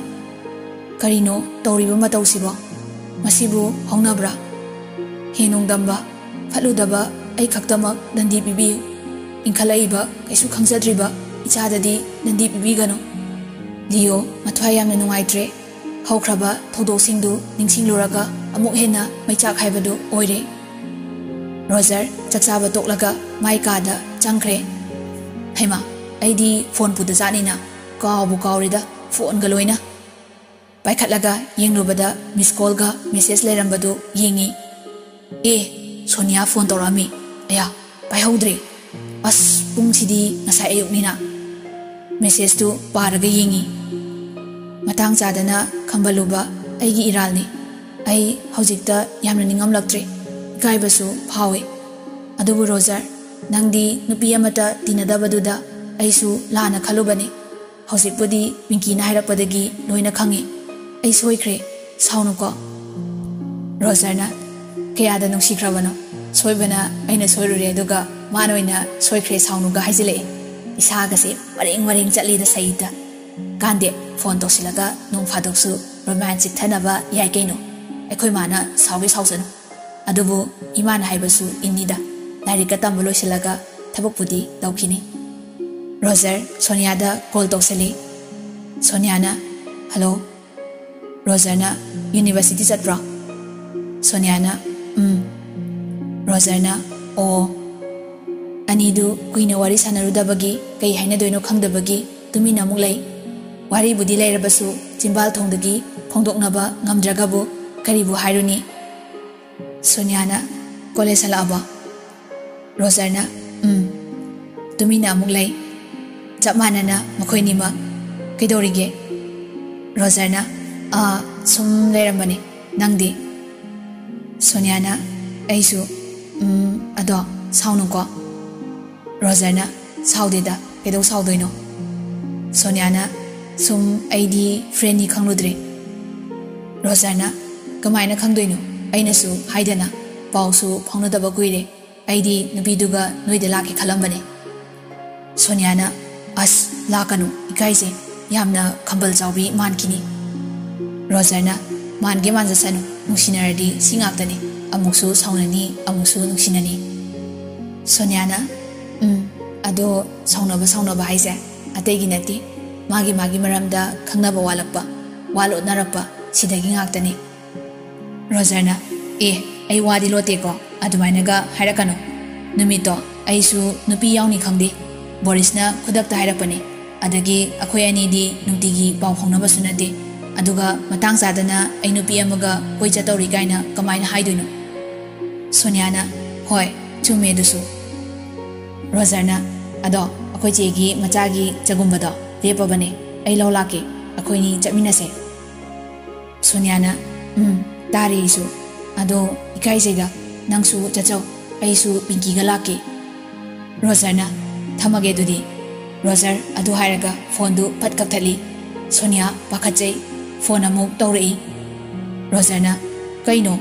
ꯀꯔꯤꯅꯣ ꯇꯧꯔꯤꯕ ꯃꯇꯧꯁꯤꯕꯣ? ꯃꯁꯤꯕꯨ ꯍꯧꯅꯕ꯭ꯔꯥ? ꯍꯦ ꯅꯣꯡꯗꯝꯕ, ꯐꯠꯂꯨꯗꯕ ꯑꯩ ꯈꯛꯇꯃꯛ ꯗꯟꯗꯤ ꯄꯤꯕꯤꯌꯨ꯫ ꯏꯟꯈꯠꯂꯛꯏꯕ ꯀꯩꯁꯨ ꯈꯪꯖꯗ꯭ꯔꯤꯕ ꯏꯆꯥꯗꯗꯤ ꯗꯟꯗꯤ ꯄꯤꯕꯤꯒꯅꯨ꯫" ꯂꯤꯌꯣ ꯃꯊ꯭ꯋꯥꯏ ꯌꯥꯝꯅ ꯅꯨꯡꯉꯥꯏꯇ꯭ꯔꯦ꯫ ꯍꯧꯈ꯭ꯔꯕ ꯊꯧꯗꯣꯛꯁꯤꯡꯗꯨ ꯅꯤꯡꯁꯤꯡꯂꯨꯔꯒ ꯑꯃꯨꯛ ꯍꯦꯟꯅ ꯃꯩꯆꯥꯛ ꯍꯥꯏꯕꯗꯨ ꯑꯣꯏꯔꯦ꯫ ꯔꯣꯖꯔ ꯆꯥꯛꯆꯥꯕ ꯇꯣꯛꯂꯒ ꯃꯥꯏ ꯀꯥꯗ ꯆꯪꯈ꯭ꯔꯦ꯫ "ꯍꯩꯃꯥ, ꯑꯩꯗꯤ ꯐꯣꯟ ꯄꯨꯗ ꯖꯥꯠꯅꯤꯅ, ꯀꯥꯎꯕꯨ ꯀꯥꯎꯔꯦꯗ, ꯐꯣꯟꯒ ꯂꯣꯏꯅ꯫" ꯄꯥꯏꯈꯠꯂꯒ ꯌꯦꯡꯂꯨꯕꯗ ꯃꯤꯁ ꯀꯣꯜꯒ ꯃꯦꯁꯦꯖ ꯂꯩꯔꯝꯕꯗꯨ ꯌꯦꯡꯉꯤ꯫ "ꯑꯦ, ꯁꯣꯅꯤꯌꯥ ꯐꯣꯟ ꯇꯧꯔꯛꯑꯝꯃꯤ꯫ ꯑꯌꯥ, ꯄꯥꯏꯍꯧꯗ꯭ꯔꯦ꯫ ꯑꯁ, ꯄꯨꯡꯁꯤꯗꯤ ꯉꯁꯥꯏ ꯑꯌꯨꯛꯅꯤꯅ꯫" ꯃꯦꯁꯦꯖꯇꯨ ꯄꯥꯔꯒ ꯌꯦꯡꯉꯤ꯫ "ꯃꯇꯥꯡ ꯆꯥꯗꯅ ꯈꯝꯕꯜꯂꯨꯕ ꯑꯩꯒꯤ ꯏꯔꯥꯜꯅꯤ꯫ ꯑꯩ ꯍꯧꯖꯤꯛꯇ ꯌꯥꯝꯅ ꯅꯤꯡꯉꯝꯂꯛꯇ꯭ꯔꯦ꯫ ꯏꯀꯥꯏꯕꯁꯨ ꯐꯥꯎꯏ꯫ ꯑꯗꯨꯕꯨ ꯔꯣꯖꯔ, ꯅꯪꯗꯤ ꯅꯨꯄꯤ ꯑꯃꯠꯇ ꯇꯤꯟꯅꯗꯕꯗꯨꯗ ꯑꯩꯁꯨ ꯂꯥꯟꯅ ꯈꯜꯂꯨꯕꯅꯤ꯫ ꯍꯧꯖꯤꯛꯄꯨꯗꯤ ꯄꯤꯡꯀꯤꯅ ꯍꯥꯏꯔꯛꯄꯗꯒꯤ ꯂꯣꯏꯅ ꯈꯪꯉꯤ꯫ ꯑꯩ ꯁꯣꯏꯈ꯭ꯔꯦ, ꯁꯥꯎꯅꯨꯀꯣ꯫" ꯔꯣꯖꯔꯅ, "ꯀꯌꯥꯗ ꯅꯨꯡꯁꯤꯈ꯭ꯔꯕꯅꯣ? ꯁꯣꯏꯕꯅ ꯑꯩꯅ ꯁꯣꯏꯔꯨꯔꯦ, ꯑꯗꯨꯒ ꯃꯥꯅ ꯑꯣꯏꯅ 'ꯁꯣꯏꯈ꯭ꯔꯦ, ꯁꯥꯎꯅꯨꯒ' ꯍꯥꯏꯖꯤꯜꯂꯛꯑꯦ꯫ ꯏꯁꯥꯒꯁꯦ ꯃꯔꯦꯡ ꯃꯔꯦꯡ ꯆꯠꯂꯤꯗ ꯁꯩꯇ꯫ ꯀꯥꯟꯗꯦ, ꯐꯣꯟ ꯇꯧꯁꯤꯜꯂꯒ ꯅꯣꯡ ꯐꯥꯗꯣꯛꯁꯨ ꯔꯣꯃꯥꯟꯁ ꯆꯤꯛꯊꯅꯕ ꯌꯥꯏ ꯀꯩꯅꯣ꯫" ꯑꯩꯈꯣꯏ ꯃꯥꯅ ꯁꯥꯎꯒꯦ ꯁꯥꯎꯁꯅꯨ, ꯑꯗꯨꯕꯨ ꯏꯃꯥꯅ ꯍꯥꯏꯕꯁꯨ ꯏꯟꯅꯤꯗ꯫ ꯂꯥꯏꯔꯤꯛꯀ ꯇꯝꯕ ꯂꯣꯏꯁꯤꯜꯂꯒ ꯊꯕꯛꯄꯨꯗꯤ ꯇꯧꯈꯤꯅꯤ꯫ ꯔꯣꯖꯔ ꯁꯣꯅꯤꯌꯥꯗ ꯀꯣꯜ ꯇꯧꯁꯜꯂꯤ꯫ ꯁꯣꯅꯤꯌꯥꯅ, "ꯍꯜꯂꯣ?" ꯔꯣꯖꯔꯅ, "ꯌꯨꯅꯤꯚꯔꯁꯤꯇꯤ ꯆꯠꯄ꯭ꯔꯣ?" ꯁꯣꯅꯤꯌꯥꯅ, "ꯎꯝ꯫" ꯔꯣꯖꯔꯅ, "ꯑꯣ꯫" ꯑꯅꯤꯗꯨ ꯀꯨꯏꯅ ꯋꯥꯔꯤ ꯁꯥꯟꯅꯔꯨꯗꯕꯒꯤ ꯀꯩ ꯍꯥꯏꯅꯗꯣꯏꯅꯣ ꯈꯪꯗꯕꯒꯤ ꯇꯨꯃꯤꯟꯅ ꯑꯃꯨꯛ ꯂꯩ꯫ ꯋꯥꯔꯤꯕꯨꯗꯤ ꯂꯩꯔꯕꯁꯨ ꯆꯤꯝꯕꯥꯜ ꯊꯣꯡꯗꯒꯤ ꯐꯣꯡꯗꯣꯛꯅꯕ ꯉꯝꯗ꯭ꯔꯒꯕꯨ ꯀꯔꯤꯕꯨ ꯍꯥꯏꯔꯨꯅꯤ? ꯁꯣꯅꯤꯌꯥꯅ, "ꯀꯣꯂꯦꯖ ꯍꯜꯂꯛꯑꯕꯣ?" ꯔꯣꯖꯔꯅ, "ꯎꯝ꯫" ꯇꯨꯃꯤꯟꯅ ꯑꯃꯨꯛ ꯂꯩ꯫ ꯆꯞ ꯃꯥꯟꯅꯅ ꯃꯈꯣꯏꯅꯤꯃꯛ, "ꯀꯩꯗꯧꯔꯤꯒꯦ?" ꯔꯣꯖꯔꯅ, "ꯑꯥ, ꯁꯨꯝ ꯂꯩꯔꯝꯕꯅꯤ꯫ ꯅꯪꯗꯤ?" ꯁꯣꯅꯤꯌꯥꯅ, "ꯑꯩꯁꯨ, ꯎꯝ, ꯑꯗꯣ ꯁꯥꯎꯅꯨꯀꯣ꯫" ꯔꯣꯖꯔꯅ, "ꯁꯥꯎꯗꯦꯗ, ꯀꯩꯗꯧ ꯁꯥꯎꯗꯣꯏꯅꯣ?" ꯁꯣꯅꯤꯌꯥꯅ, "ꯁꯨꯝ ꯑꯩꯗꯤ ꯐ꯭ꯔꯦꯟꯅꯤ ꯈꯪꯂꯨꯗ꯭ꯔꯦ꯫" ꯔꯣꯖꯔꯅ, "ꯀꯃꯥꯏꯅ ꯈꯪꯗꯣꯏꯅꯣ? ꯑꯩꯅꯁꯨ ꯍꯥꯏꯗꯅ, ꯄꯥꯎꯁꯨ ꯐꯥꯎꯅꯗꯕ ꯀꯨꯏꯔꯦ꯫ ꯑꯩꯗꯤ ꯅꯨꯄꯤꯗꯨꯒ ꯅꯣꯏꯗ ꯂꯥꯛꯀꯦ ꯈꯜꯂꯝꯕꯅꯦ꯫" ꯁꯣꯅꯤꯌꯥꯅ, "ꯑꯁ, ꯂꯥꯛꯀꯅꯨ, ꯏꯀꯥꯏꯖꯩ꯫ ꯌꯥꯝꯅ ꯈꯝꯕꯜ ꯆꯥꯎꯕꯤ ꯃꯥꯟꯈꯤꯅꯤ꯫" ꯔꯣꯖꯔꯅ, "ꯃꯥꯟꯒꯦ ꯃꯥꯟꯖꯁꯅꯨ, ꯅꯨꯡꯁꯤꯅꯔꯗꯤ ꯁꯤ ꯉꯥꯛꯇꯅꯤ꯫ ꯑꯃꯨꯛꯁꯨ ꯁꯥꯎꯅꯅꯤ, ꯑꯃꯨꯛꯁꯨ ꯅꯨꯡꯁꯤꯅꯅꯤ꯫" ꯁꯣꯅꯤꯌꯥꯅ, "ꯎꯝ, ꯑꯗꯣ ꯁꯥꯎꯅꯕ ꯁꯥꯎꯅꯕ ꯍꯥꯏꯁꯦ ꯑꯇꯩꯒꯤ ꯅꯠꯇꯦ꯫ ꯃꯥꯒꯤ ꯃꯥꯒꯤ ꯃꯔꯝꯗ ꯈꯪꯅꯕ ꯋꯥꯠꯂꯛꯄ, ꯋꯥ ꯂꯣꯠꯅꯔꯛꯄ, ꯁꯤꯗꯒꯤ ꯉꯥꯛꯇꯅꯤ꯫" ꯔꯣꯖꯔꯅ, "ꯑꯦ, ꯑꯩ ꯋꯥꯗꯤ ꯂꯣꯠꯇꯦꯀꯣ, ꯑꯗꯨꯃꯥꯏꯅꯒ ꯍꯥꯏꯔꯛꯀꯅꯨ꯫ ꯅꯨꯃꯤꯠꯇꯣ ꯑꯩꯁꯨ ꯅꯨꯄꯤ ꯌꯥꯎꯅꯤ ꯈꯪꯗꯦ, ꯕꯣꯔꯤꯁꯅ ꯈꯨꯗꯛꯇ ꯍꯥꯏꯔꯛꯄꯅꯤ꯫ ꯑꯗꯒꯤ ꯑꯩꯈꯣꯏ ꯑꯅꯤꯗꯤ ꯅꯨꯡꯇꯤꯒꯤ ꯄꯥꯎ ꯐꯥꯎꯅꯕꯁꯨ ꯅꯠꯇꯦ꯫ ꯑꯗꯨꯒ ꯃꯇꯥꯡ ꯆꯥꯗꯅ ꯑꯩ ꯅꯨꯄꯤ ꯑꯃꯒ ꯀꯣꯏ ꯆꯠꯇꯧꯔꯤ ꯀꯥꯏꯅ ꯀꯃꯥꯏꯅ ꯍꯥꯏꯗꯣꯏꯅꯣ?" ꯁꯣꯅꯤꯌꯥꯅ, "ꯍꯣꯏ, ꯆꯨꯝꯃꯦ ꯑꯗꯨꯁꯨ꯫" ꯔꯣꯖꯔꯅ, "ꯑꯗꯣ ꯑꯩꯈꯣꯏ ꯆꯦꯒꯤ ꯃꯆꯥꯒꯤ ꯆꯒꯨꯝꯕꯗꯣ ꯂꯦꯞꯄꯕꯅꯦ, ꯑꯩ ꯂꯧ ꯂꯥꯛꯀꯦ, ꯑꯩꯈꯣꯏꯅꯤ ꯆꯠꯃꯤꯟꯅꯁꯦ꯫" ꯁꯣꯅꯤꯌꯥꯅ, "ꯎꯝ, ꯇꯥꯔꯦ ꯑꯩꯁꯨ꯫ ꯑꯗꯣ ꯏꯀꯥꯏꯖꯩꯗ, ꯅꯪꯁꯨ ꯆꯠꯆꯧ, ꯑꯩꯁꯨ ꯄꯤꯡꯀꯤꯒ ꯂꯥꯛꯀꯦ꯫" ꯔꯣꯖꯔꯅ, "ꯊꯝꯃꯒꯦ ꯑꯗꯨꯗꯤ꯫" ꯔꯣꯖꯔ ꯑꯗꯨ ꯍꯥꯏꯔꯒ ꯐꯣꯟꯗꯨ ꯐꯠ ꯀꯛꯊꯠꯂꯤ꯫ ꯁꯣꯅꯤꯌꯥ ꯄꯥꯈꯠꯆꯩ꯫ ꯐꯣꯟ ꯑꯃꯨꯛ ꯇꯧꯔꯛꯏ꯫ ꯔꯣꯖꯔꯅ, "ꯀꯩꯅꯣ?"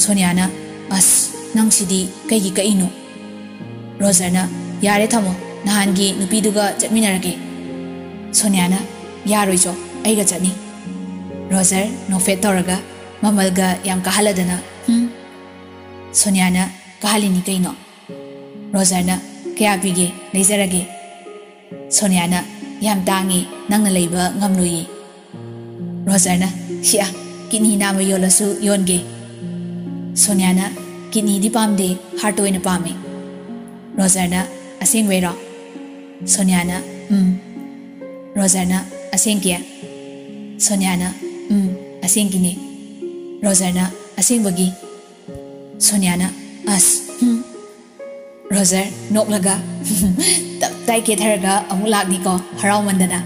ꯁꯣꯅꯤꯌꯥꯅ, "ꯑꯁ, ꯅꯪꯁꯤꯗꯤ ꯀꯩꯒꯤ ꯀꯛꯏꯅꯣ?" ꯔꯣꯖꯔꯅ, "ꯌꯥꯔꯦ ꯊꯝꯃꯣ, ꯅꯍꯥꯟꯒꯤ ꯅꯨꯄꯤꯗꯨꯒ ꯆꯠꯃꯤꯟꯅꯔꯒꯦ꯫" ꯁꯣꯅꯤꯌꯥꯅ, "ꯌꯥꯔꯣꯏ ꯆꯣ, ꯑꯩꯒ ꯆꯠꯅꯤ꯫" ꯔꯣꯖꯔ ꯅꯣꯛꯐꯦꯠ ꯇꯧꯔꯒ, ꯃꯃꯜꯒ ꯌꯥꯝ ꯀꯥꯍꯜꯂꯗꯅ꯫ ꯍꯨꯝ꯫ ꯁꯣꯅꯤꯌꯥꯅ, "ꯀꯥꯍꯜꯂꯤꯅꯤ ꯀꯩꯅꯣ?" ꯔꯣꯖꯔꯅ, "ꯀꯌꯥ ꯄꯤꯒꯦ? ꯂꯩꯖꯔꯒꯦ?" ꯁꯣꯅꯤꯌꯥꯅ, "ꯌꯥꯝ ꯇꯥꯡꯉꯤ, ꯅꯪꯅ ꯂꯩꯕ ꯉꯝꯂꯣꯏꯌꯦ꯫" ꯔꯣꯖꯔꯅ, "ꯁꯤꯌꯥ, ꯀꯤꯠꯅꯤ ꯅꯥꯝꯃ ꯌꯣꯜꯂꯁꯨ ꯌꯣꯟꯒꯦ꯫" ꯁꯣꯅꯤꯌꯥꯅ, "ꯀꯤꯠꯅꯤꯗꯤ ꯄꯥꯝꯗꯦ, ꯍꯥꯔꯠ ꯑꯣꯏꯅ ꯄꯥꯝꯃꯦ꯫" ꯔꯣꯖꯔꯅ, "ꯑꯁꯦꯡꯕꯩꯔꯣ?" ꯁꯣꯅꯤꯌꯥꯅ, "ꯎꯝ꯫" ꯔꯣꯖꯔꯅ, "ꯑꯁꯦꯡꯀꯤ?" ꯁꯣꯅꯤꯌꯥꯅ, "ꯎꯝ, ꯑꯁꯦꯡꯀꯤꯅꯦ꯫" ꯔꯣꯖꯔꯅ, "ꯑꯁꯦꯡꯕꯒꯤ?" ꯁꯣꯅꯤꯌꯥꯅ, "ꯑꯁ, ꯍꯨꯝ꯫" ꯔꯣꯖꯔ, ꯅꯣꯛꯂꯒ, "ꯇꯞ ꯇꯥꯏ ꯀꯦꯊꯔꯒ ꯑꯃꯨꯛ ꯂꯥꯛꯅꯤꯀꯣ, ꯍꯔꯥꯎꯃꯟꯗꯅ꯫"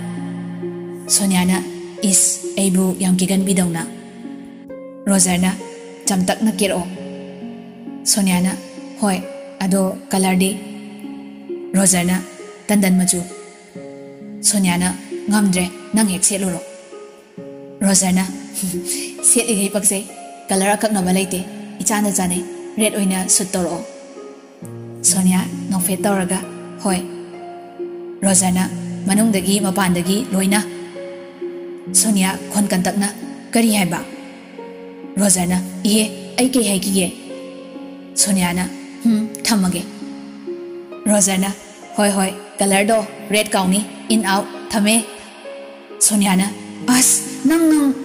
ꯁꯣꯅꯤꯌꯥꯅ, "ꯏꯁ, ꯑꯩꯕꯨ ꯌꯥꯝ ꯀꯦꯒꯟꯕꯤꯗꯧꯅ꯫" ꯔꯣꯖꯔꯅ, "ꯆꯝꯇꯛꯅ ꯀꯦꯔꯛꯑꯣ꯫" ꯁꯣꯅꯤꯌꯥꯅ, "ꯍꯣꯏ, ꯑꯗꯣ ꯀꯂꯔꯗꯤ?" ꯔꯣꯖꯔꯅ, "ꯇꯟꯗꯟ ꯃꯆꯨ꯫" ꯁꯣꯅꯤꯌꯥꯅ, "ꯉꯝꯗ꯭ꯔꯦ, ꯅꯪ ꯍꯦꯛ ꯁꯦꯠꯂꯨꯔꯣ꯫" ꯔꯣꯖꯔꯅ, "ꯁꯦꯠꯂꯤꯈꯩ ꯄꯛꯆꯩ, ꯀꯂꯔ ꯑꯀꯛꯅꯕ ꯂꯩꯇꯦ, ꯏꯆꯥꯟꯗ ꯆꯥꯟꯅꯩ, ꯔꯦꯗ ꯑꯣꯏꯅ ꯁꯨꯠ ꯇꯧꯔꯛꯑꯣ꯫" ꯁꯣꯅꯤꯌꯥ, ꯅꯣꯛꯐꯦꯠ ꯇꯧꯔꯒ, "ꯍꯣꯏ꯫" ꯔꯣꯖꯔꯅ, "ꯃꯅꯨꯡꯗꯒꯤ ꯃꯄꯥꯟꯗꯒꯤ ꯂꯣꯏꯅ?" ꯁꯣꯅꯤꯌꯥ, ꯈꯣꯟ ꯀꯟꯇꯛꯅ, "ꯀꯔꯤ ꯍꯥꯏꯕ?" ꯔꯣꯖꯔꯅ, "ꯏꯍꯦ, ꯑꯩ ꯀꯩ ꯍꯥꯏꯈꯤꯒꯦ?" ꯁꯣꯅꯤꯌꯥꯅ, "ꯍꯨꯝ, ꯊꯝꯃꯒꯦ꯫" ꯔꯣꯖꯔꯅ, "ꯍꯣꯏ, ꯍꯣꯏ, ꯀꯂꯔꯗꯣ ꯔꯦꯗ ꯀꯥꯎꯅꯤ, ꯏꯟ ꯑꯥꯎꯠ, ꯊꯝꯃꯦ꯫" ꯁꯣꯅꯤꯌꯥꯅ, "ꯑꯁ, ꯅꯪ, ꯅꯪ!"